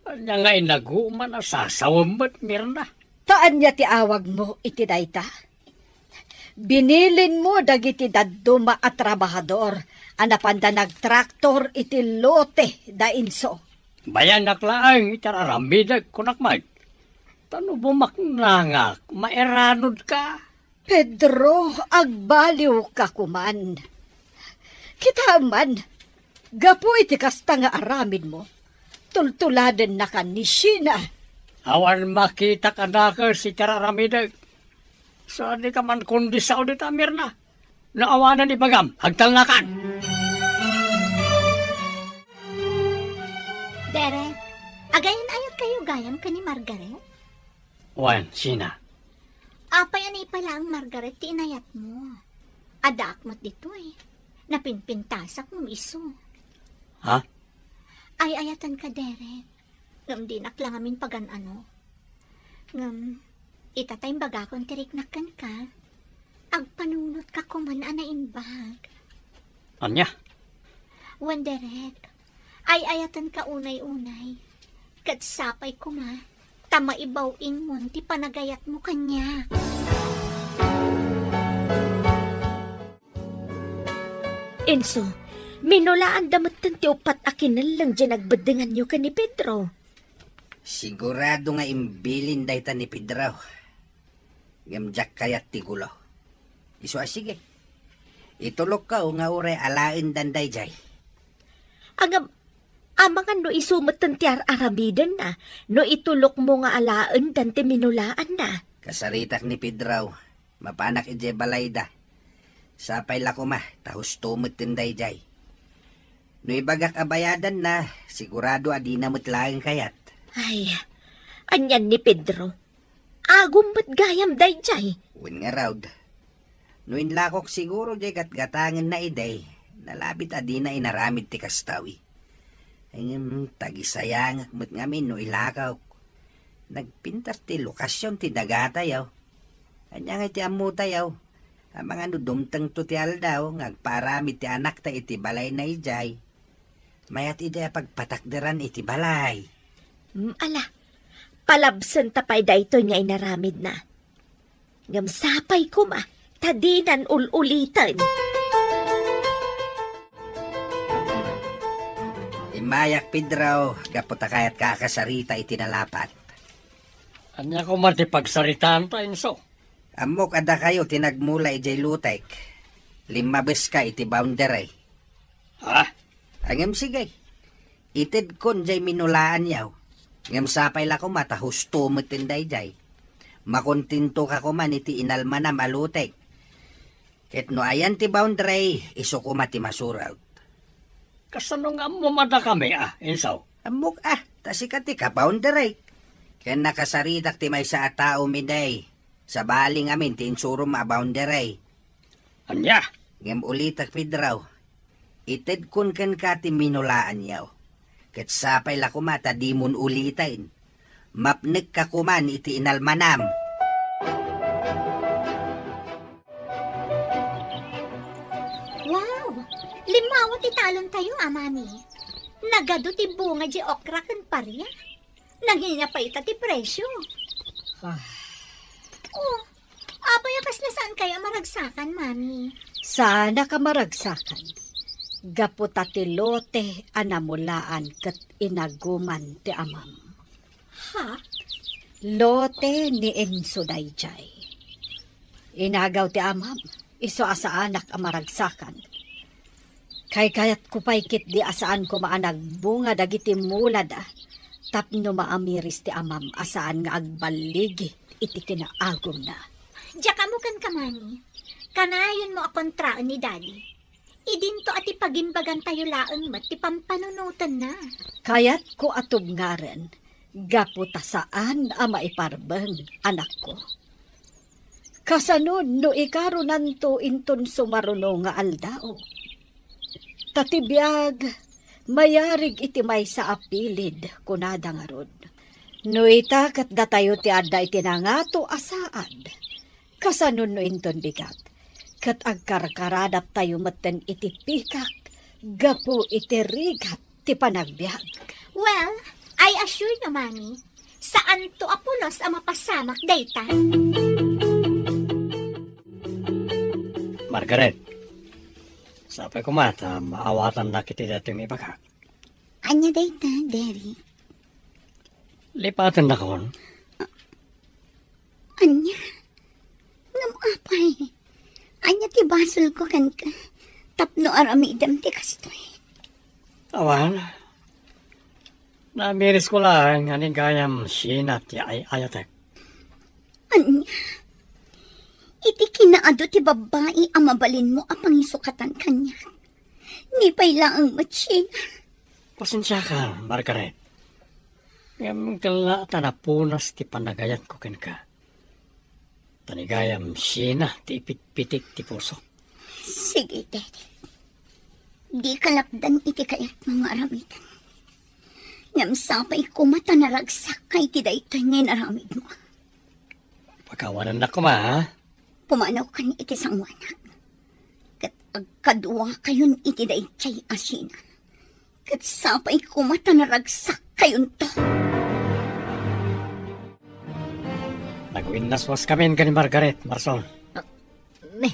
Ania nga inaguman a sasawem met, Mirna? Ta ania ti awagmo iti dayta? Binilinmo dagiti dadduma a trabahador a napanda nagtraktor iti lote da Enzo. Bayanak laeng iti ar-aramidek, kunak met. Ta no bumaknangak, mairanudka. Pedro, agbaliwka koman. Kitaem man, gapu iti kasta nga aramidmo, tultuladennaka ni Sheena. Awan makitak a nakes iti ar-aramidek. Sadika man kondisao dita, Mirna. No awanen ibagam, agtalnakan. Derek, agayan-ayatkayo gayam ken ni Margaret? Wen, Sheena. Apay a naipa laeng Margaret ti inayatmo? Addaak met ditoy. Napinpintasak ngem isu. Ha? Ay-ayatenka, Derek. Ngem dinak la ngamin pagan-ano. Ngem, ita ta imbagakon ti riknak kenka, agpanunotka koman a naimbag. Ania? Wen, Derek, ay-ayatenka unay-unay. Ket sapay koma, ta maibaw-ingmon ti panagayatmo kaniak. Enzo, minulaanda metten ti uppat a kinelleng diay nagbeddenganyo ken ni Pedro. Sigurado nga imbilin dayta ni Pedro. Ngem diak kayat ti gulo. Isu a sige. Itulokko nga uray alaendan daydiay. Ngem, amangan no isu metten ti ar-aramidenna, no itulokmo nga alaendan ti minulaanna. Kasaritak ni Pedro, mapanak idiay balayda. Sapay la koma, ta husto metten daydiay. No ibagak a bayadanna, sigurado a dina met laeng kayat. Ay, anian ni Pedro? Agum met gayam daydiay. Wen ngarud, no inlakok siguro diay gatgatangenna idi, nalabit a dina inaramid ti kastoy. Ngem tagisayangak met ngamin no ilakok. Nagpintas ti lokasion ti dagatayo. Ania ngay ti ammotayo? Amangan no dumtengto ti aldaw nga agpaaramid ti anakta iti balayna idiay. Mayat idi a pagpatakderan iti balay. Mm, ala, palabsenta pay daytoy nga inaramidna. Ngem sapay koma, ta dinan ul-uliten. Immayak, Pedro, gapu ta kayatka a kasarita iti nalapat. Ania koma ti pagsaritaanta, Enzo? Ammok a dakayo ti nagmula idiay lotek. Limmabeska iti boundary. Ha? Ngem sige, itedkon diay minulaanyo. Ngem sapay la koma ta husto metten daydiay. Makontentoka koman iti inalmanam a lotek. Ket no ayan ti boundary, isu koma ti masurot. Kasano nga ammom a dakami, a, Enzo? Ammok a, ta sika ti ka-boundary. Ken nakasaritak ti maysa a tao, Miday. Sabali ngamin ti insurom a boundary. Ania? Ngem ulitek, Pedro. Itedkon kenka ti minulaanyo. Ket sapay la koma ta dimon uliten. Mapnekka koman iti inalmanam. Wow! Limmawa ti talontayo, a, Mami. Nagadu ti bunga diay okra ken paria. Nangina pay ita ti presio. Ah. Oh, apay a kasla saankayo a maragsakan, Mami? Saanak a maragsakan. Gapu ta ti lote a namulaan ket inaguman ti amam. Ha? Lote ni Enzo daydiay. Inagaw ti amam, isu a saanak a maragsakan. Kaykayatko pay ketdi a saan koma a nagbunga dagiti mulada tapno maamiris ti amam a saan nga agballigi iti kinaagumna. Diak ammo kenka, Mami. Kanayonmo a kontraen ni Daddy. Idinto a ti pagimbagantayo laeng met ti pampanunotenna. Kayatko a tubngaren gapu ta saan a maiparbeng, anakko. Kasano no ikaronanto inton sumaruno nga aldaw? Ta ti biag, mayarig iti maysa a pilid, kunada ngarud. No ita ket datayo ti adda iti nangato a saad, kasano no inton bigat? Ket agkarkaradattayo metten iti pikak gapu iti rigat ti panagbiag. Well, I assure you, Mami, saanto a pulos a mapasamak dayta. Margaret, sapay koma ta maawatannak iti daytoy nga ibagak. Ania dayta, Derek? Lipatennakon. Ania? Ngem apay, ania ti basolko kenka tapno aramidem ti kastoy? Awan. Naamirisko laeng nga ni gayam Sheena ti ay-ayatek. Ania? Iti kinaadu ti babbai a mabalinmo a pangisukatan kaniak, ni pay laeng met Sheena. Pasensiakan, Margaret. Ngem kella ta napunas ti panagayatko kenka. Ta ni gayam Sheena ti ipitpitik ti pusok. Sige, Derek. Dika lapdan iti kayatmo nga aramiden. Ngem sapay koma ta naragsakka iti daytoy nga inaramidmo. Pakawanennak koma, ha? Pumanawkan iti sangoanak. Ket agkaduakayon iti daydiay a Sheena. Ket sapay koma ta naragsakkayon to. Nagwinnaswaskamin ken ni Margaret, Marson. Ah, ne,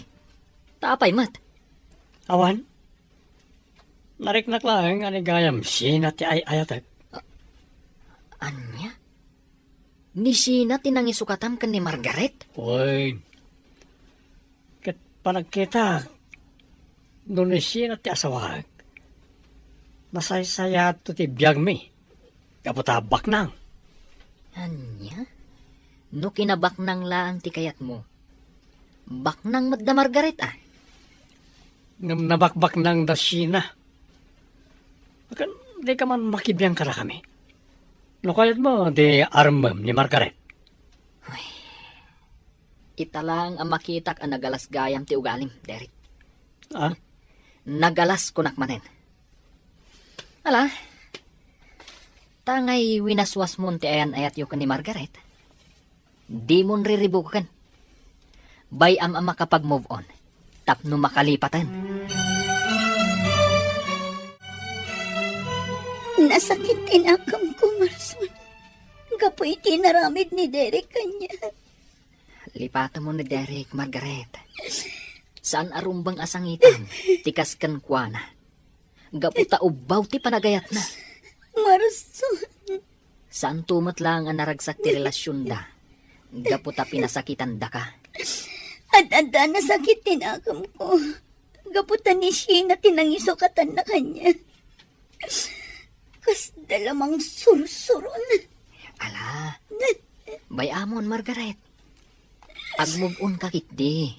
ta apay met? Awan. Nariknak laeng a ni gayam Sheena ti ay-ayatek. Ah, ania? Ni Sheena ti nangisukatam ken ni Margaret? Wen. Ket panagkitak, no ni Sheena ti asawak, nasaysayaatto ti biagmi. Gapu ta baknang. Ania? No kinabaknang laeng ti kayatmo, baknang met da Margaret, a? Ngem nabakbaknang da Sheena. Ken dika man makibiang kadakami. No kayatmo, di armem ni Margaret. Ay, ita laeng a makitak a nagalas gayam ti ugalim, Derek. Ah? Nagalas kunak manen. Ala, ta ngay winaswasmon ti ayan-ayatyo ken ni Margaret. Dimon riribuken. Bay-am a makapag-move on tapno makalipaten. Nasakit ti nakemko, Marson, gapu iti inaramid ni Derek kaniak. Lipatemon ni Derek, Margaret. Saan a rumbeng a sangitan ti kas kenkuana. Gapu ta ubbaw ti panagayatna. Marson. Saanto met laeng a naragsak ti relasionda gapu ta pinasakitandaka. Ad-adda nasakit ti nakemko. Gapu ta ni Sheena ti nangisukatanna kaniak. Kasda la mangsursuron. Ala, bay-amon, Margaret. Agmove on ka ketdi.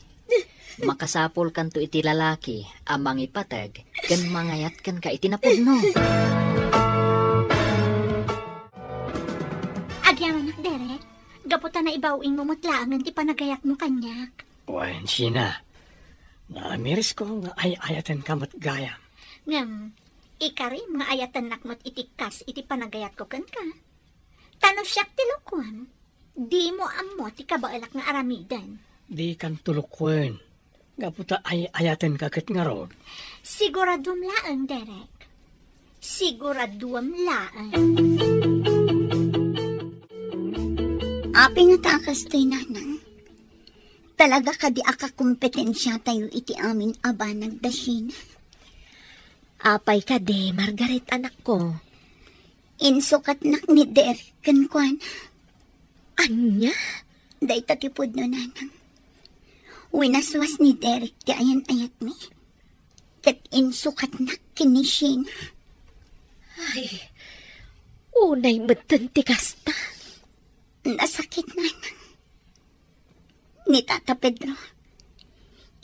Makasapulkanto iti lalaki a mangipateg ken mangayat kenka iti napudno. Agyamanak, Derek. Gapu ta naibaw-ingmo met laengen ti panagayatmo kaniak. Wen, Sheena. Naamirisko nga ay-ayatenka met gayam. Ngem, ikarim nga ayatennak met iti kas iti panagayatko kenka. Ta no siak ti lukuem, dimo ammo ti kabaelak nga aramiden. Dikanto lukuen. Gapu ta ay-ayatenka ket ngarud. Siguraduem laeng, Derek. Siguraduem laeng. Apay ngata a kastoy, Nanang? Talaga kadi a kakompetensiatayo iti amin a banag da Sheena? Apay kadi, Margaret, anakko? Insukatnak ni Derek kenkuana. Ania? Dayta ti pudno, Nanang. Winaswas ni Derek ti ayan-ayatmi. Ket insukatnak ken ni Sheena. Ay, unay metten ti kasta. Nasakit, Nanang. Ni Tata Pedro,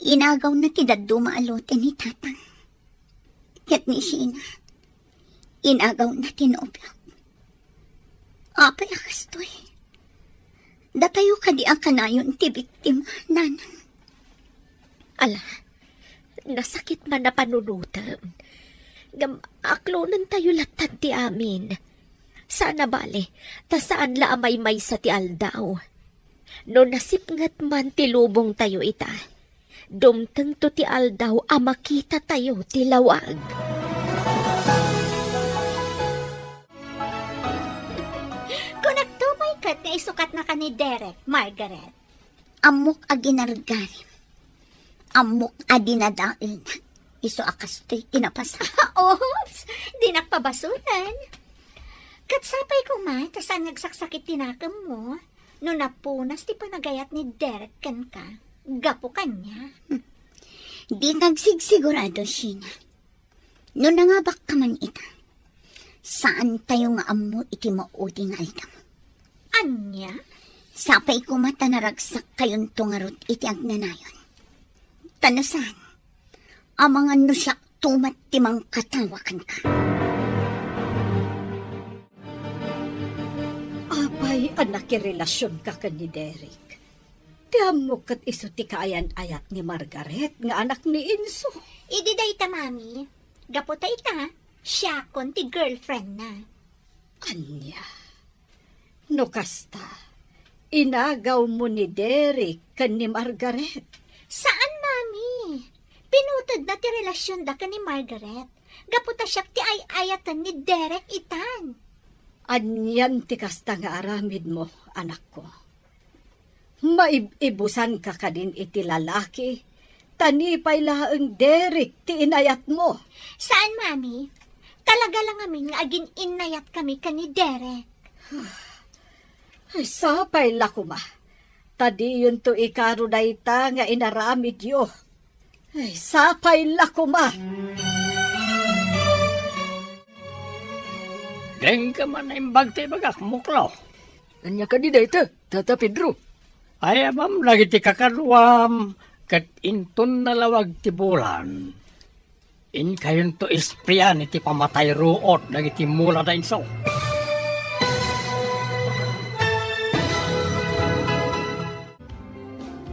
inagawna ti dadduma a lote ni Tatang. Ket ni Sheena, inagawna ti nobiok. Apay a kastoy? Datayo kadi a kanayon ti biktima, Nanang? Ala, nasakit man a panunotem. Ngem aklonentayo latta ti amin. Saan a bale, ta saan la a maymaysa ti aldaw. No nasipnget man ti lubongtayo ita, dumtengto ti aldaw a makitatayo ti lawag. Kunakto pay ket nga isukatnaka ni Derek, Margaret. Ammok a ginargarim. Ammok a dinadaelnak. Isu a kastoy ti napasamak. Oops! Dinak pabasolen. Ket sapay koma ta saan nga agsaksakit ti nakemmo no napunas ti panagayat ni Derek kenka gapu kaniak. Dika agsigsigurado, Sheena. No nangabakka man ita, saantayo nga ammo iti maudi nga aldaw. Ania? Sapay koma ta naragsakkayonto ngarud iti agnanayon. Ta no saan, amangan no siakto met ti mangkatawa kenka. Apay a nakirelasionka ken ni Derek? Ti ammok ket isu ti kaayan-ayat ni Margaret nga anak ni Enzo. Idi dayta, Mami, gapu ta ita, siakon ti girlfriendna. Ania? No kasta, inagawmo ni Derek ken ni Margaret? Saan, Mami. Pinutedna ti relasionda ken ni Margaret gapu ta siak ti ay-ayaten ni Derek itan. Anian ti kasta nga aramidmo, anakko? Maib-ibusanka kadin iti lalaki, ta ni pay laeng Derek ti inayatmo. Saan, Mami. Talaga la ngamin nga agin-innayatkami ken ni Derek. Ay, sapay la koma. Ta diyonto ikaro dayta nga inaramidyo. Ay, sapay la koma. Dengka man naimbag ti ibagak, Muklo. Ania kadi dayta, Tata Pedro? Ayabam dagiti kakaduam, ket inton nalawag ti bulan, inkayonto espian iti pamatay ruot dagiti mula da inso.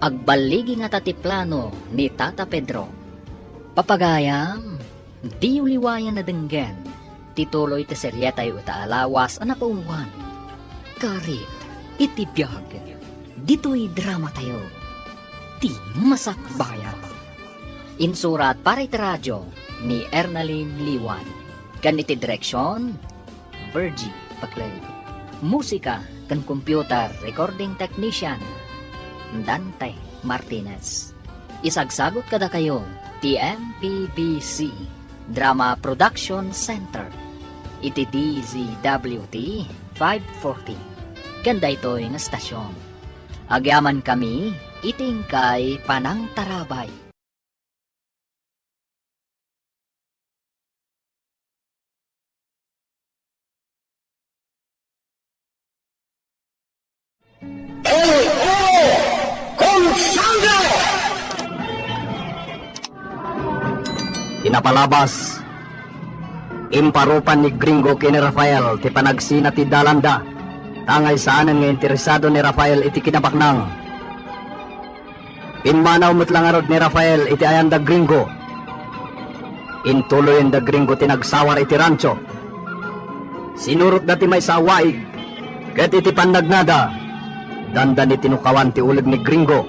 Agballigi ngata ti plano ni Tata Pedro. Papagayam, diyo liwayan a denggen ti tuloy ti serietayo ita a lawas a napauluan. Karit iti biag, ditoy dramatayo, Ti Masakbayan. Insurat para iti radio ni Ernalyn Liwan. Ken iti direksion, Virgie Paclay. Musika ken computer recording technician, Dante Martinez. Isagsagut kadakayo ti M P B C Drama Production Center iti D Z W T five forty. Ken daytoy nga estasion, agyamankami iti inkay panangtarabay. Con sangre! Ti napalabas, imparupan ni Gringo ken ni Rafael ti panagsina ti dalanda, tangay saanen nga interesado ni Rafael iti kinabaknang. Pimmanaw met la ngarud ni Rafael iti ayan da Gringo. Intuloyen da Gringo ti nagsawar iti rancho. Sinurotda ti maysa a waig, ket iti pannagnada, dandani tinukawan ti uleg ni Gringo.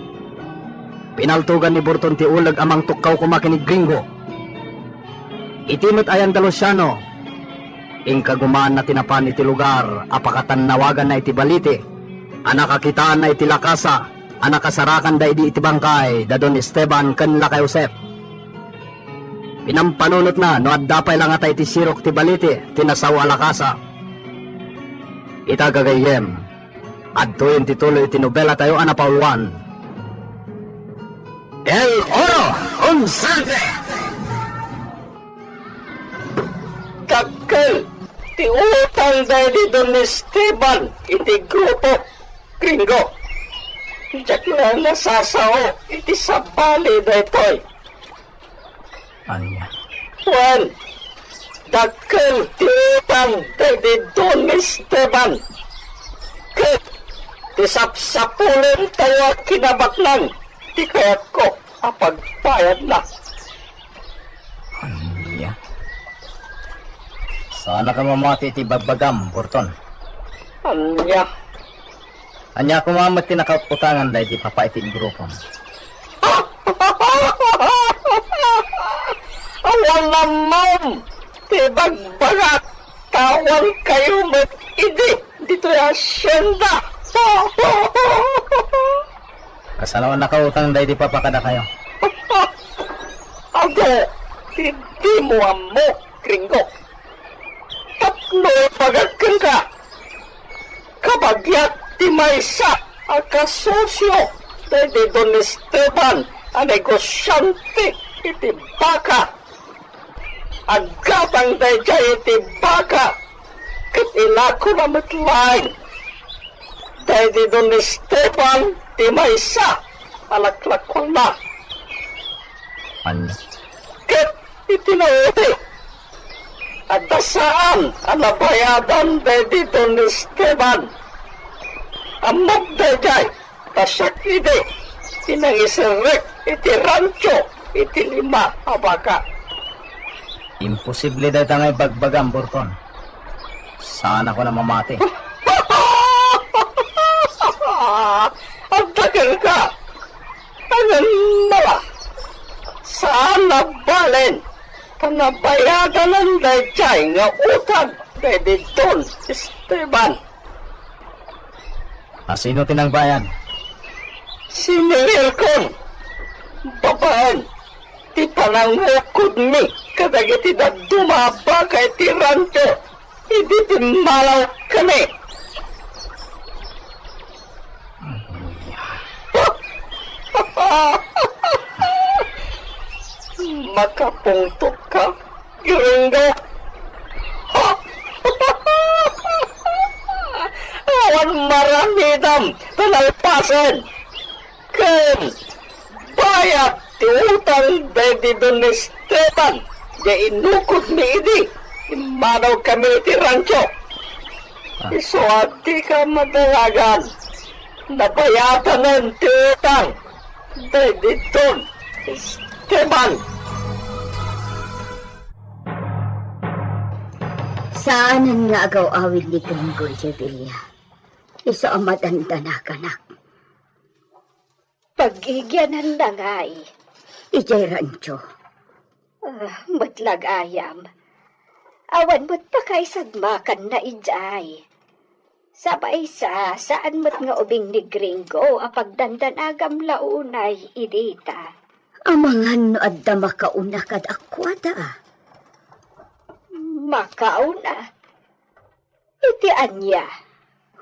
Pinaltogan ni Burton ti uleg a mangtukkaw koma ken ni Gringo. Iti met ayan da Luciano, inkagumaanna ti napan iti lugar a pakatannawaganna iti balite a nakakitaanna iti lakasa a nakasarakanda idi iti bangkay da Don Esteban ken Lakay Josep. Pinampanunotna no adda pay la ngata iti sirok ti balite ti nasao a lakasa. Ita, gagayyem, adtoyen ti tuloy ti nobelatayo a napauluan. El Oro, un sangre! Dakkel ti utang daydi Don Esteban iti grupo, Gringo. Diak la nasasao iti sabali daytoy. Ania? Wen, dakkel ti utang daydi Don Esteban. Ket ti sapsapulentayo a kinabaknang ti kayatko a pagbayadna. Ania? Saanka mamati iti bagbagam, Burton. Ania? Ania koma met ti nakaut-utangan daydi papa iti grupom? Awan namnam ti bagbagak, ta awan kayo met idi ditoy hacienda. Kasano a nakautang daydi papa kadakayo? Adu ti dimo ammo, Gringo. Tapno ibagak kenka, kabagiak ti maysa a kasosio daydi Don Esteban a negosiante iti baka. Aggatang daydiay iti baka ket inakona met laeng daydi Don Esteban ti maysa a laklakuanna. Ania? Ket iti naudi, adda saan a nabayadan daydi Don Esteban. Ammok daydiay, ta siak idi ti nangiserrek iti rancho iti lima a baka. Imposible dayta nga ibagbagam, Burton. Saanko a mamati. Adda kenka. Ayan na la. Saan a balen ta nabayadanan daydiay nga utang daydi Don Esteban. Asino ti nangbayad? Siningilkon babaen ti panangukodmi kadagiti dadduma a baka iti rancho idi pimmanaw kami. Makapungtotka, Gringo? Awan maramidam ta nalpasen ken bayad ti utang daydi Don Esteban nga inukodmi idi immanawkami iti rancho. Isu a dika madalagan, nabayatanen ti utang daydi Don Esteban. Saanen nga agaw-awid ni Gringo idiay bilia. Isu a madandanaganak. Pagigiananna ngay idiay rancho. Ah, met la gayam. Awan met pakaisagmakanna idiay. Sa maysa, saan met nga ubing ni Gringo a pagdandanagam la unay idita. Amangan no adda makauna kadakuada. Makauna? Iti ania?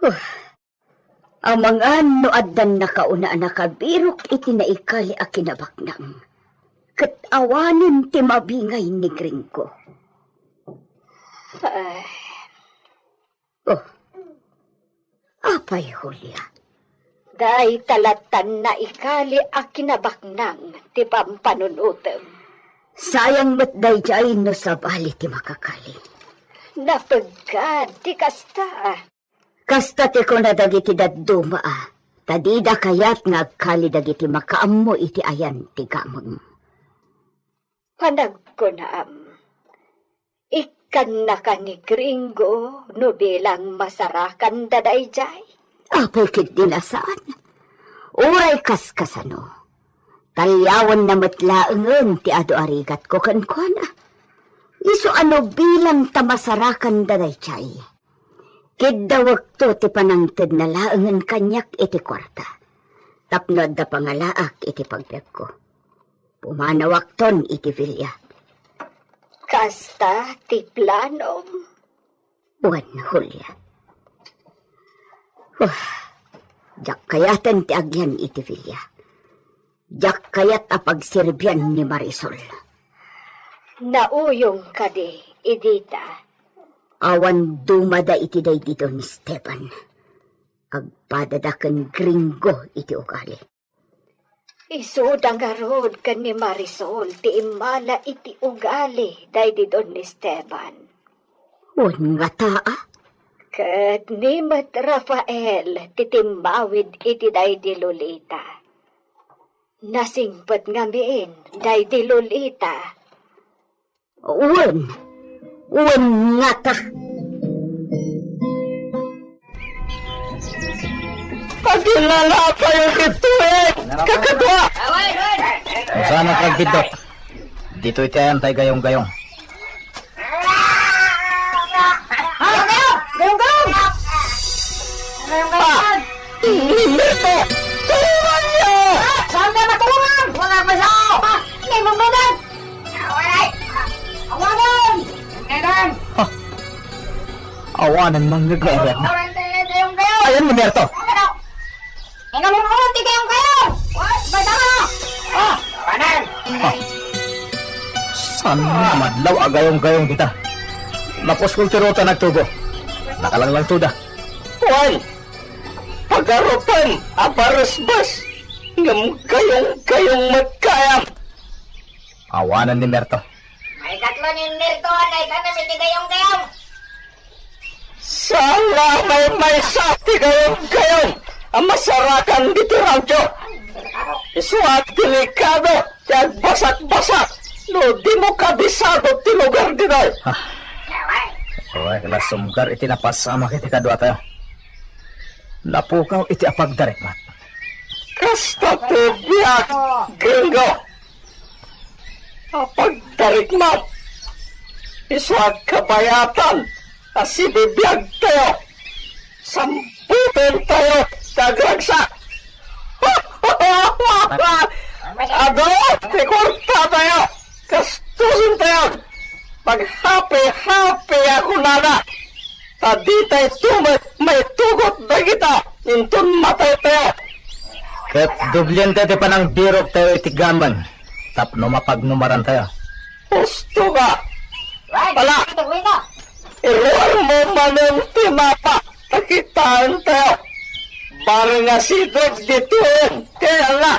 Huh. Amangan no addan nakauna a nakabirok iti naikali a kinabaknang. Ket awanen ti mabingay ni Gringo. Ay. Oh. Apay, Julia? Dayta lattan naikali a kinabaknang ti pampanunotem. Sayang met daydiay no sabali ti makakali. Napeggad ti kasta. Kasta ti kuna dagiti dadduma a, ta dida kayat nga agkali dagiti makaammo iti ayan ti gameng. Panagkunam, ikkannaka ni Gringo no bilang masarakanda daydiay? Apay ketdi a saan? Uray kaskasano, taliawenna met laengen ti adu a rigatko kenkuana. Isu a no bilang ta masarakanda daydiay, kiddawekto ti panangtedna laengen kaniak iti kuarta tapno adda pangalaak iti pagbiagko. Pumanawakton iti bilia. Kasta ti planom? Wen, Julia. Wah, diak kayaten ti agyan iti bilia. Diak kayat a pagserbian ni Marisol. Nauyong kadi, Edita? Awan dumada iti daydi Don Esteban. Agpadada ken Gringo iti ugali. Isuda ngarud ken ni Marisol ti immala iti ugali daydi Don Esteban. Wen ngata a? Ket ni met Rafael ti timmawid iti daydi Lolita. Nasingpet ngamin daydi Lolita. Wen, wen ngata. Agilala tayo ditoy, kakadua! Saan ang pagpindot? Ditoy ti ayan tay gayong-gayong. Ah, gayong-gayong! Gayong-gayong! Ah! Limberto! Tulungan niyo! Saan ka matulungan? Wala pa siya! Ah, hindi mo ba? Awanan! Awanan! Ha? Awanan, mangngeg nga iriatna. Awanan, gayong-gayong! Ayan, Limberto! Ano? Ikaw mo ti gayong-gayong! What? Ba't ako? Ah! Awanan! Ha? Saan nga madlaw a gayong-gayong dita? Mapuskol ti ruta nagtubo. Nakalanglang tuda. Wen! Pagarupen a baresbes, ngem gayong-gayong met gayam. Awanan ni Merto. Maikatlo ni Merto a naitanam iti gayong-gayong. Saan nga maymaysa ti gayong-gayong a masarakan ditoy rancho? Isu a delikado ti agbasak-basak no dimo kabisado ti lugar ditoy. Ah. Uray, la sumgar iti napasamak iti kaduatayo. Napukaw iti apagdarikmat. Kasta ti biag, Gringo. Apagdarikmat. Isu a kabayatan a sibibiagtayo. Sambuton tayo ti agragsak. Adu ti kuarta tayo. Gastusen tayo. Paghapi-hapi a kunana. Ta ditay tumet maitugot dagita inton matay tayo. Ket dublientayo ti panangbiroktayo iti gameng tapno mapagnumarantayo. Husto ka! Ala! Iruarmo manen ti mapa! Takitaentayo! Bareng a sideg ditoyen! Kayatna!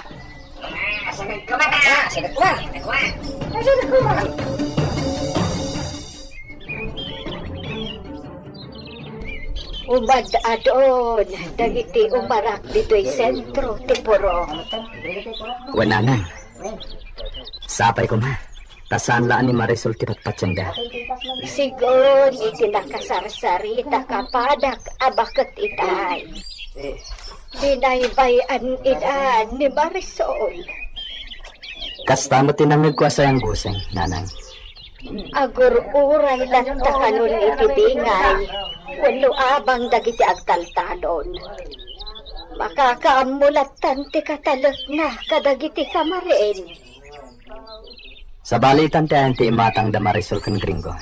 Umad-adun dagiti umarak ditoy sentro ti purong. Wen, nanang. Sapay koma, ta saan la a ni Marisol ti patpatiengda. Sigun iti nakasarsarita kapadak a baket itay. Binaybay-an ida ni Marisol. Kasta met ti nangngegko a sayangguseng, nanang. Agur-uray latta kanon iti bingay wenno abang dagiti agtaltalon. Makakaammo lattan ti katalekna kadagiti kamarin. Sabali, itan ti ayan ti imatang da Marisol ken Gringo.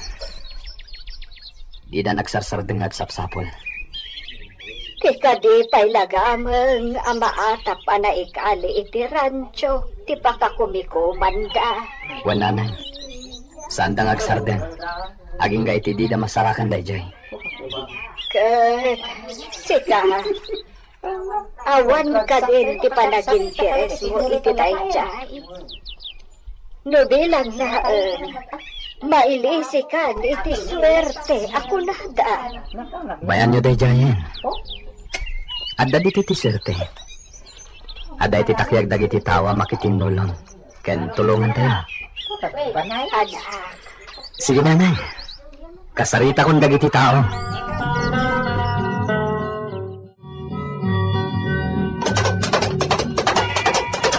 Didan agsarsardeng nga agsapsapul. Ti kadi pay la gameng a maatap a naikali iti rancho ti pakakumikomanda. Wen, nanang, saanda nga agsardeng. Agingga iti dida masarakan daydiay. Ket sika, awan kadin ti panaginteresmo iti daydiay. No bilang laeng, mailisikan iti suerte a kunada. Bayanyo daydiayen. Adda ditoy ti suerte. Adda iti takiag dagiti tao a makitinnulong ken tulongantayo. Anak. Sige, nanang. Kasaritakon dagiti tao.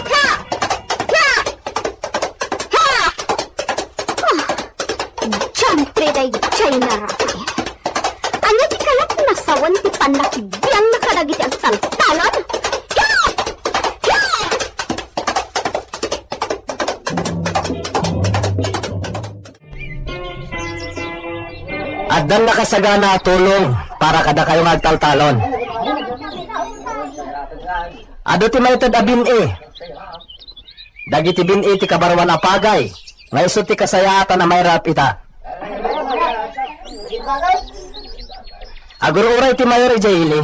Ha! Ha! Ha! Ah, diantre daydiay na, Rafael. Ania ti kayatna sawen ti pannakibiangna kadagiti agtaltalon? Ha! Ha! Addan nakasagana a tulong para kadakayo nga agtaltalon. Adu ti maited a bin-i. Dagiti bin-i ti kabaruan a pagay nga isu ti kasayaatan a mairap ita. Agur-uray ti mayor idiay ili.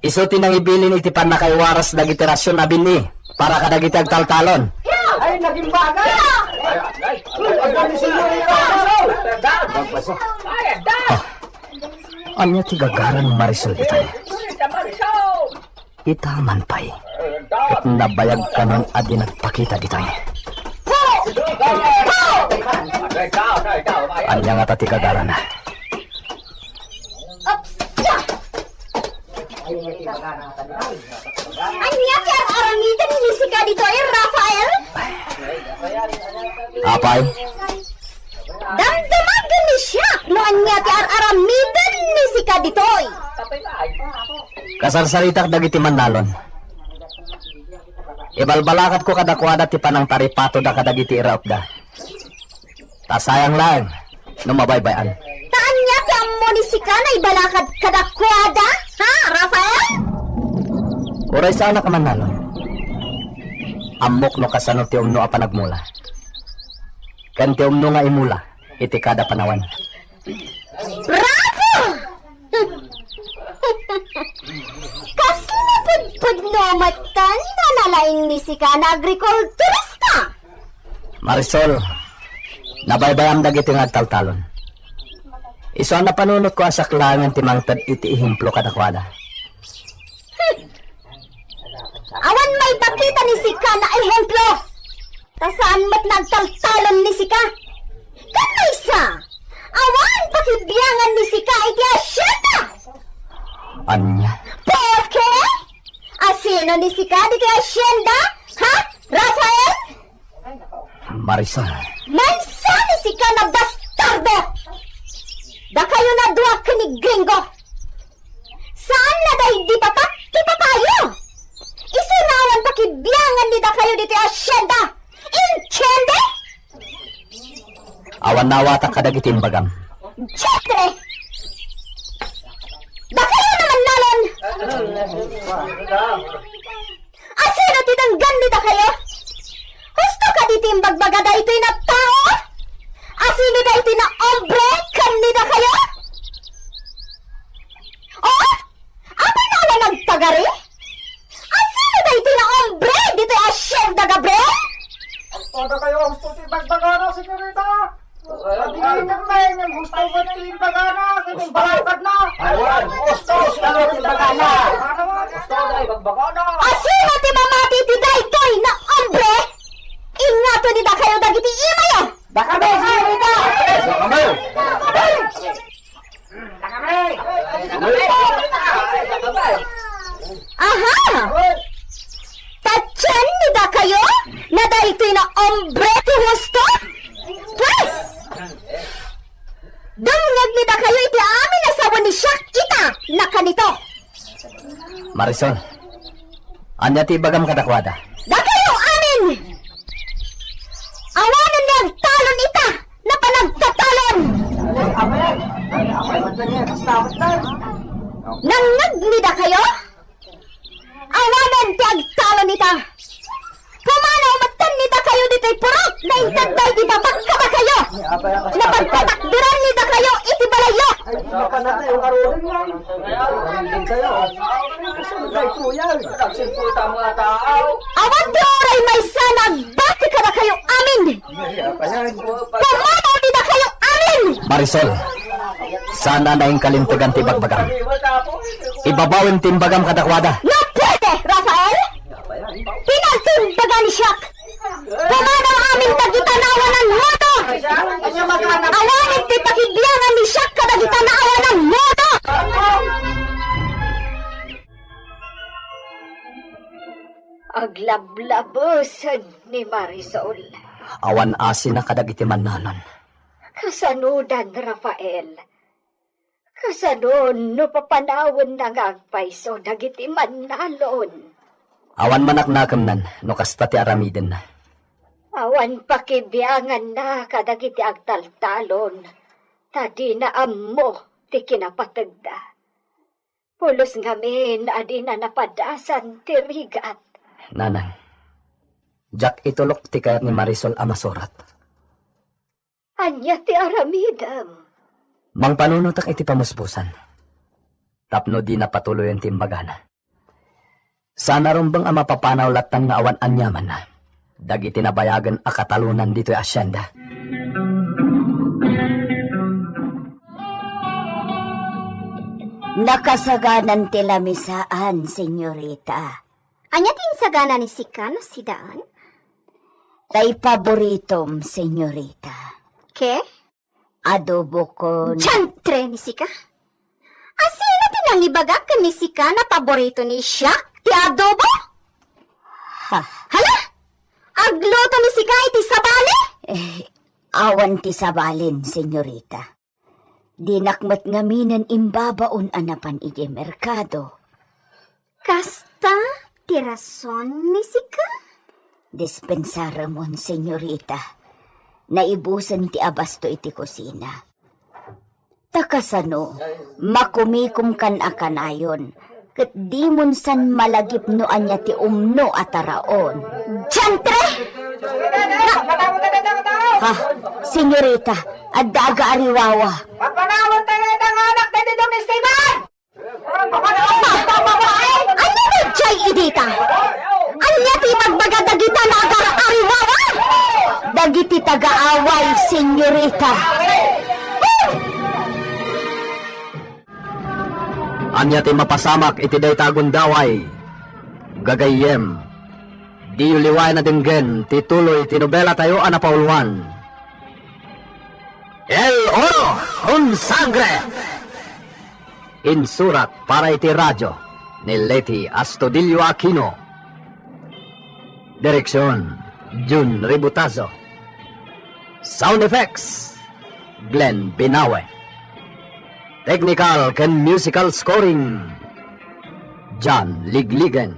Isu ti nangibilin iti pannakaiwaras dagiti rasion a bin-i para kadagiti agtaltalon. Ay, naging bagay! Ah, ania ti gagara ni Marisol ditoy? Ita man pay, ket nabayag kanon a di nagpakita ditoy. Ania ngata ti gagarana? Ups! Ania ti ar-aramiden ni sika ditoy, Rafael? Apay? Damdama ken ni siak no ania ti ar-aramiden ni sika ditoy. Kasarsaritak dagiti mannalon. Ibalbalakatko kadakuada ti panangtaripatoda kadagiti iraepda. Ta sayang laeng no mabaybay-an. Ta ania ti ammo ni sika naibalakad kadakuada, ha, Rafael? Uray saanak a mannalon. Ammok no kasano ti umno a panagmula ken ti umno nga imula iti kada panawen. Bravo! Kasla pudpudno met ta ni nalaing ni sika nga agrikulturista! Marisol, nabaybayam dagiti nga agtaltalon. Isu a napanunotko a siak laengen ti mangted iti ehemplo kadakuada. Hmm. Awan maipakita ni sika nga ehemplo. Ta saan met nga agtaltalon ni sika. Ken maysa, awan pakibiangan ni sika iti asienda. Ania? Porke? Asino ni sika ditoy asienda? Ha? Rafael? Marisol. Maysa ni sika nga bastardo! Dakayo nga dua ken ni Gringo. Saan nga daydi patak ti papayo. Isu nga awan pakibiangan ni dakayo ditoy asienda. Entiende? Awan nawatak kadagiti imbagam. Diantre! Dakayo nga mannalon! Asino ti denggen ni dakayo? Husto kadi ti imbagbaga daytoy nga tao? Asino daytoy nga hombre ken ni dakayo? Oh? Apay nga awan nagpagari? Asino daytoy nga hombre ditoy Hacienda Gabriel? Husto dakayo, husto ti imbagbaga, senyorita. Di kami nga gusto mo ti imbagana, kung balakad na. Awan, gusto, gusto ti imbagana. Gusto na imbagana. Asino ti mamati ti daytoy nga hombre? Ingato ni dakayo dagiti imayo. Dakayo, senyorita. Dakayo. Aha! Tatien ni dakayo nga daytoy nga hombre ti husto? Pues! Dumngeg ni dakayo iti amin a sao ni Siak ita, nakanito. Marisol, ania ti ibagam kadakuada? Dakayo amin! Awanen ni agtalon ita, nga panagtatalon! Nangngeg ni dakayo? Awanen ti agtalon ita! Pumanaw metten ni dakayo ditoy purok nga inted daydi babag kadakayo! Napagpatakderan ni dakayo iti balayyo! Awan ti uray maysa nga agbati kadakayo amin! Pumanaw didakayo amin! Marisol, saan a naingkalintegan ti ibagbagam. Ibabawem ti imbagam kadakuada. No puede, Rafael! Pinagtimbagan ni Siak. Pumanaw amin dagita nga awanan motor! Awanen ti pakibiangan ni Siak kadagita nga awanan motor! Aglablabesen ni Marisol. Awan asina kadagiti mannalon. Kasanodan, Rafael? Kasano no papanawenna nga agpayso dagiti mannalon? Awan manaknakemnan no kasta ti aramidenna. Awan pakibianganna kadagiti agtaltalon, ta dina ammo ti kinapategda. Pulos ngamin a dina napadasan ti rigat. Nanang, diak itulok ti kayat ni Marisol a masurat. Ania ti aramidem? Mangpanunotak iti pamuspusan tapno dina patuloyen ti imbagana. Saan a rumbeng a mapapanaw lattan nga awan aniamanna dagiti nabayagen a katalonan ditoy asienda. Nakasaganan ti lamisaan, senyorita. Ania ti insagana ni sika no sidaan? Tay paboritom, senyorita. Ke? Adobo kon... Diantre ni sika? Asino ti nangibagak ken ni sika nga paborito ni Siak ti adobo? Ha? Hala? Agluto ni sika iti sabali? Eh, awan ti sabalin, senyorita. Dinak met ngaminen imbabaon a napan idiay merkado. Kasta ti rason ni sika? Dispensaremon, senyorita. Naibusen ti abasto iti kusina. Ta kasano, makumikom kan a kanayon, ket dimon san malagip no ania ti umno a taraon. Diantre! Ha, senyorita, adda agaariwawa. Papanawan tayo itang anak na dito, Miss Steven! Ania daydiay idita? Ania ti ibagbaga dagita nga agaariwawa? Dagiti tagaaway, senyorita. Ania ti mapasamak iti dayta a gundaway? Gagayyem, diyo liwayan a denggen ti tuloy ti nobelatayo a napauluan, El Oro con Sangre. Insurat para iti radio ni Leti Astudillo Aquino. Direksion, Jun Ributazo. Sound effects, Glenn Binawe. Technical ken musical scoring, John Ligligen.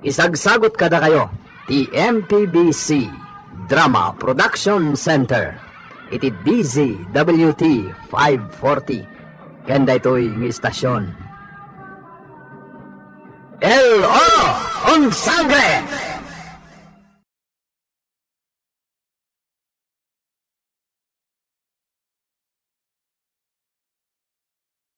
Isagsagut kadakayo ti M P B C Drama Production Center iti D Z W T five forty ken daytoy nga istasion. El Oro con Sangre.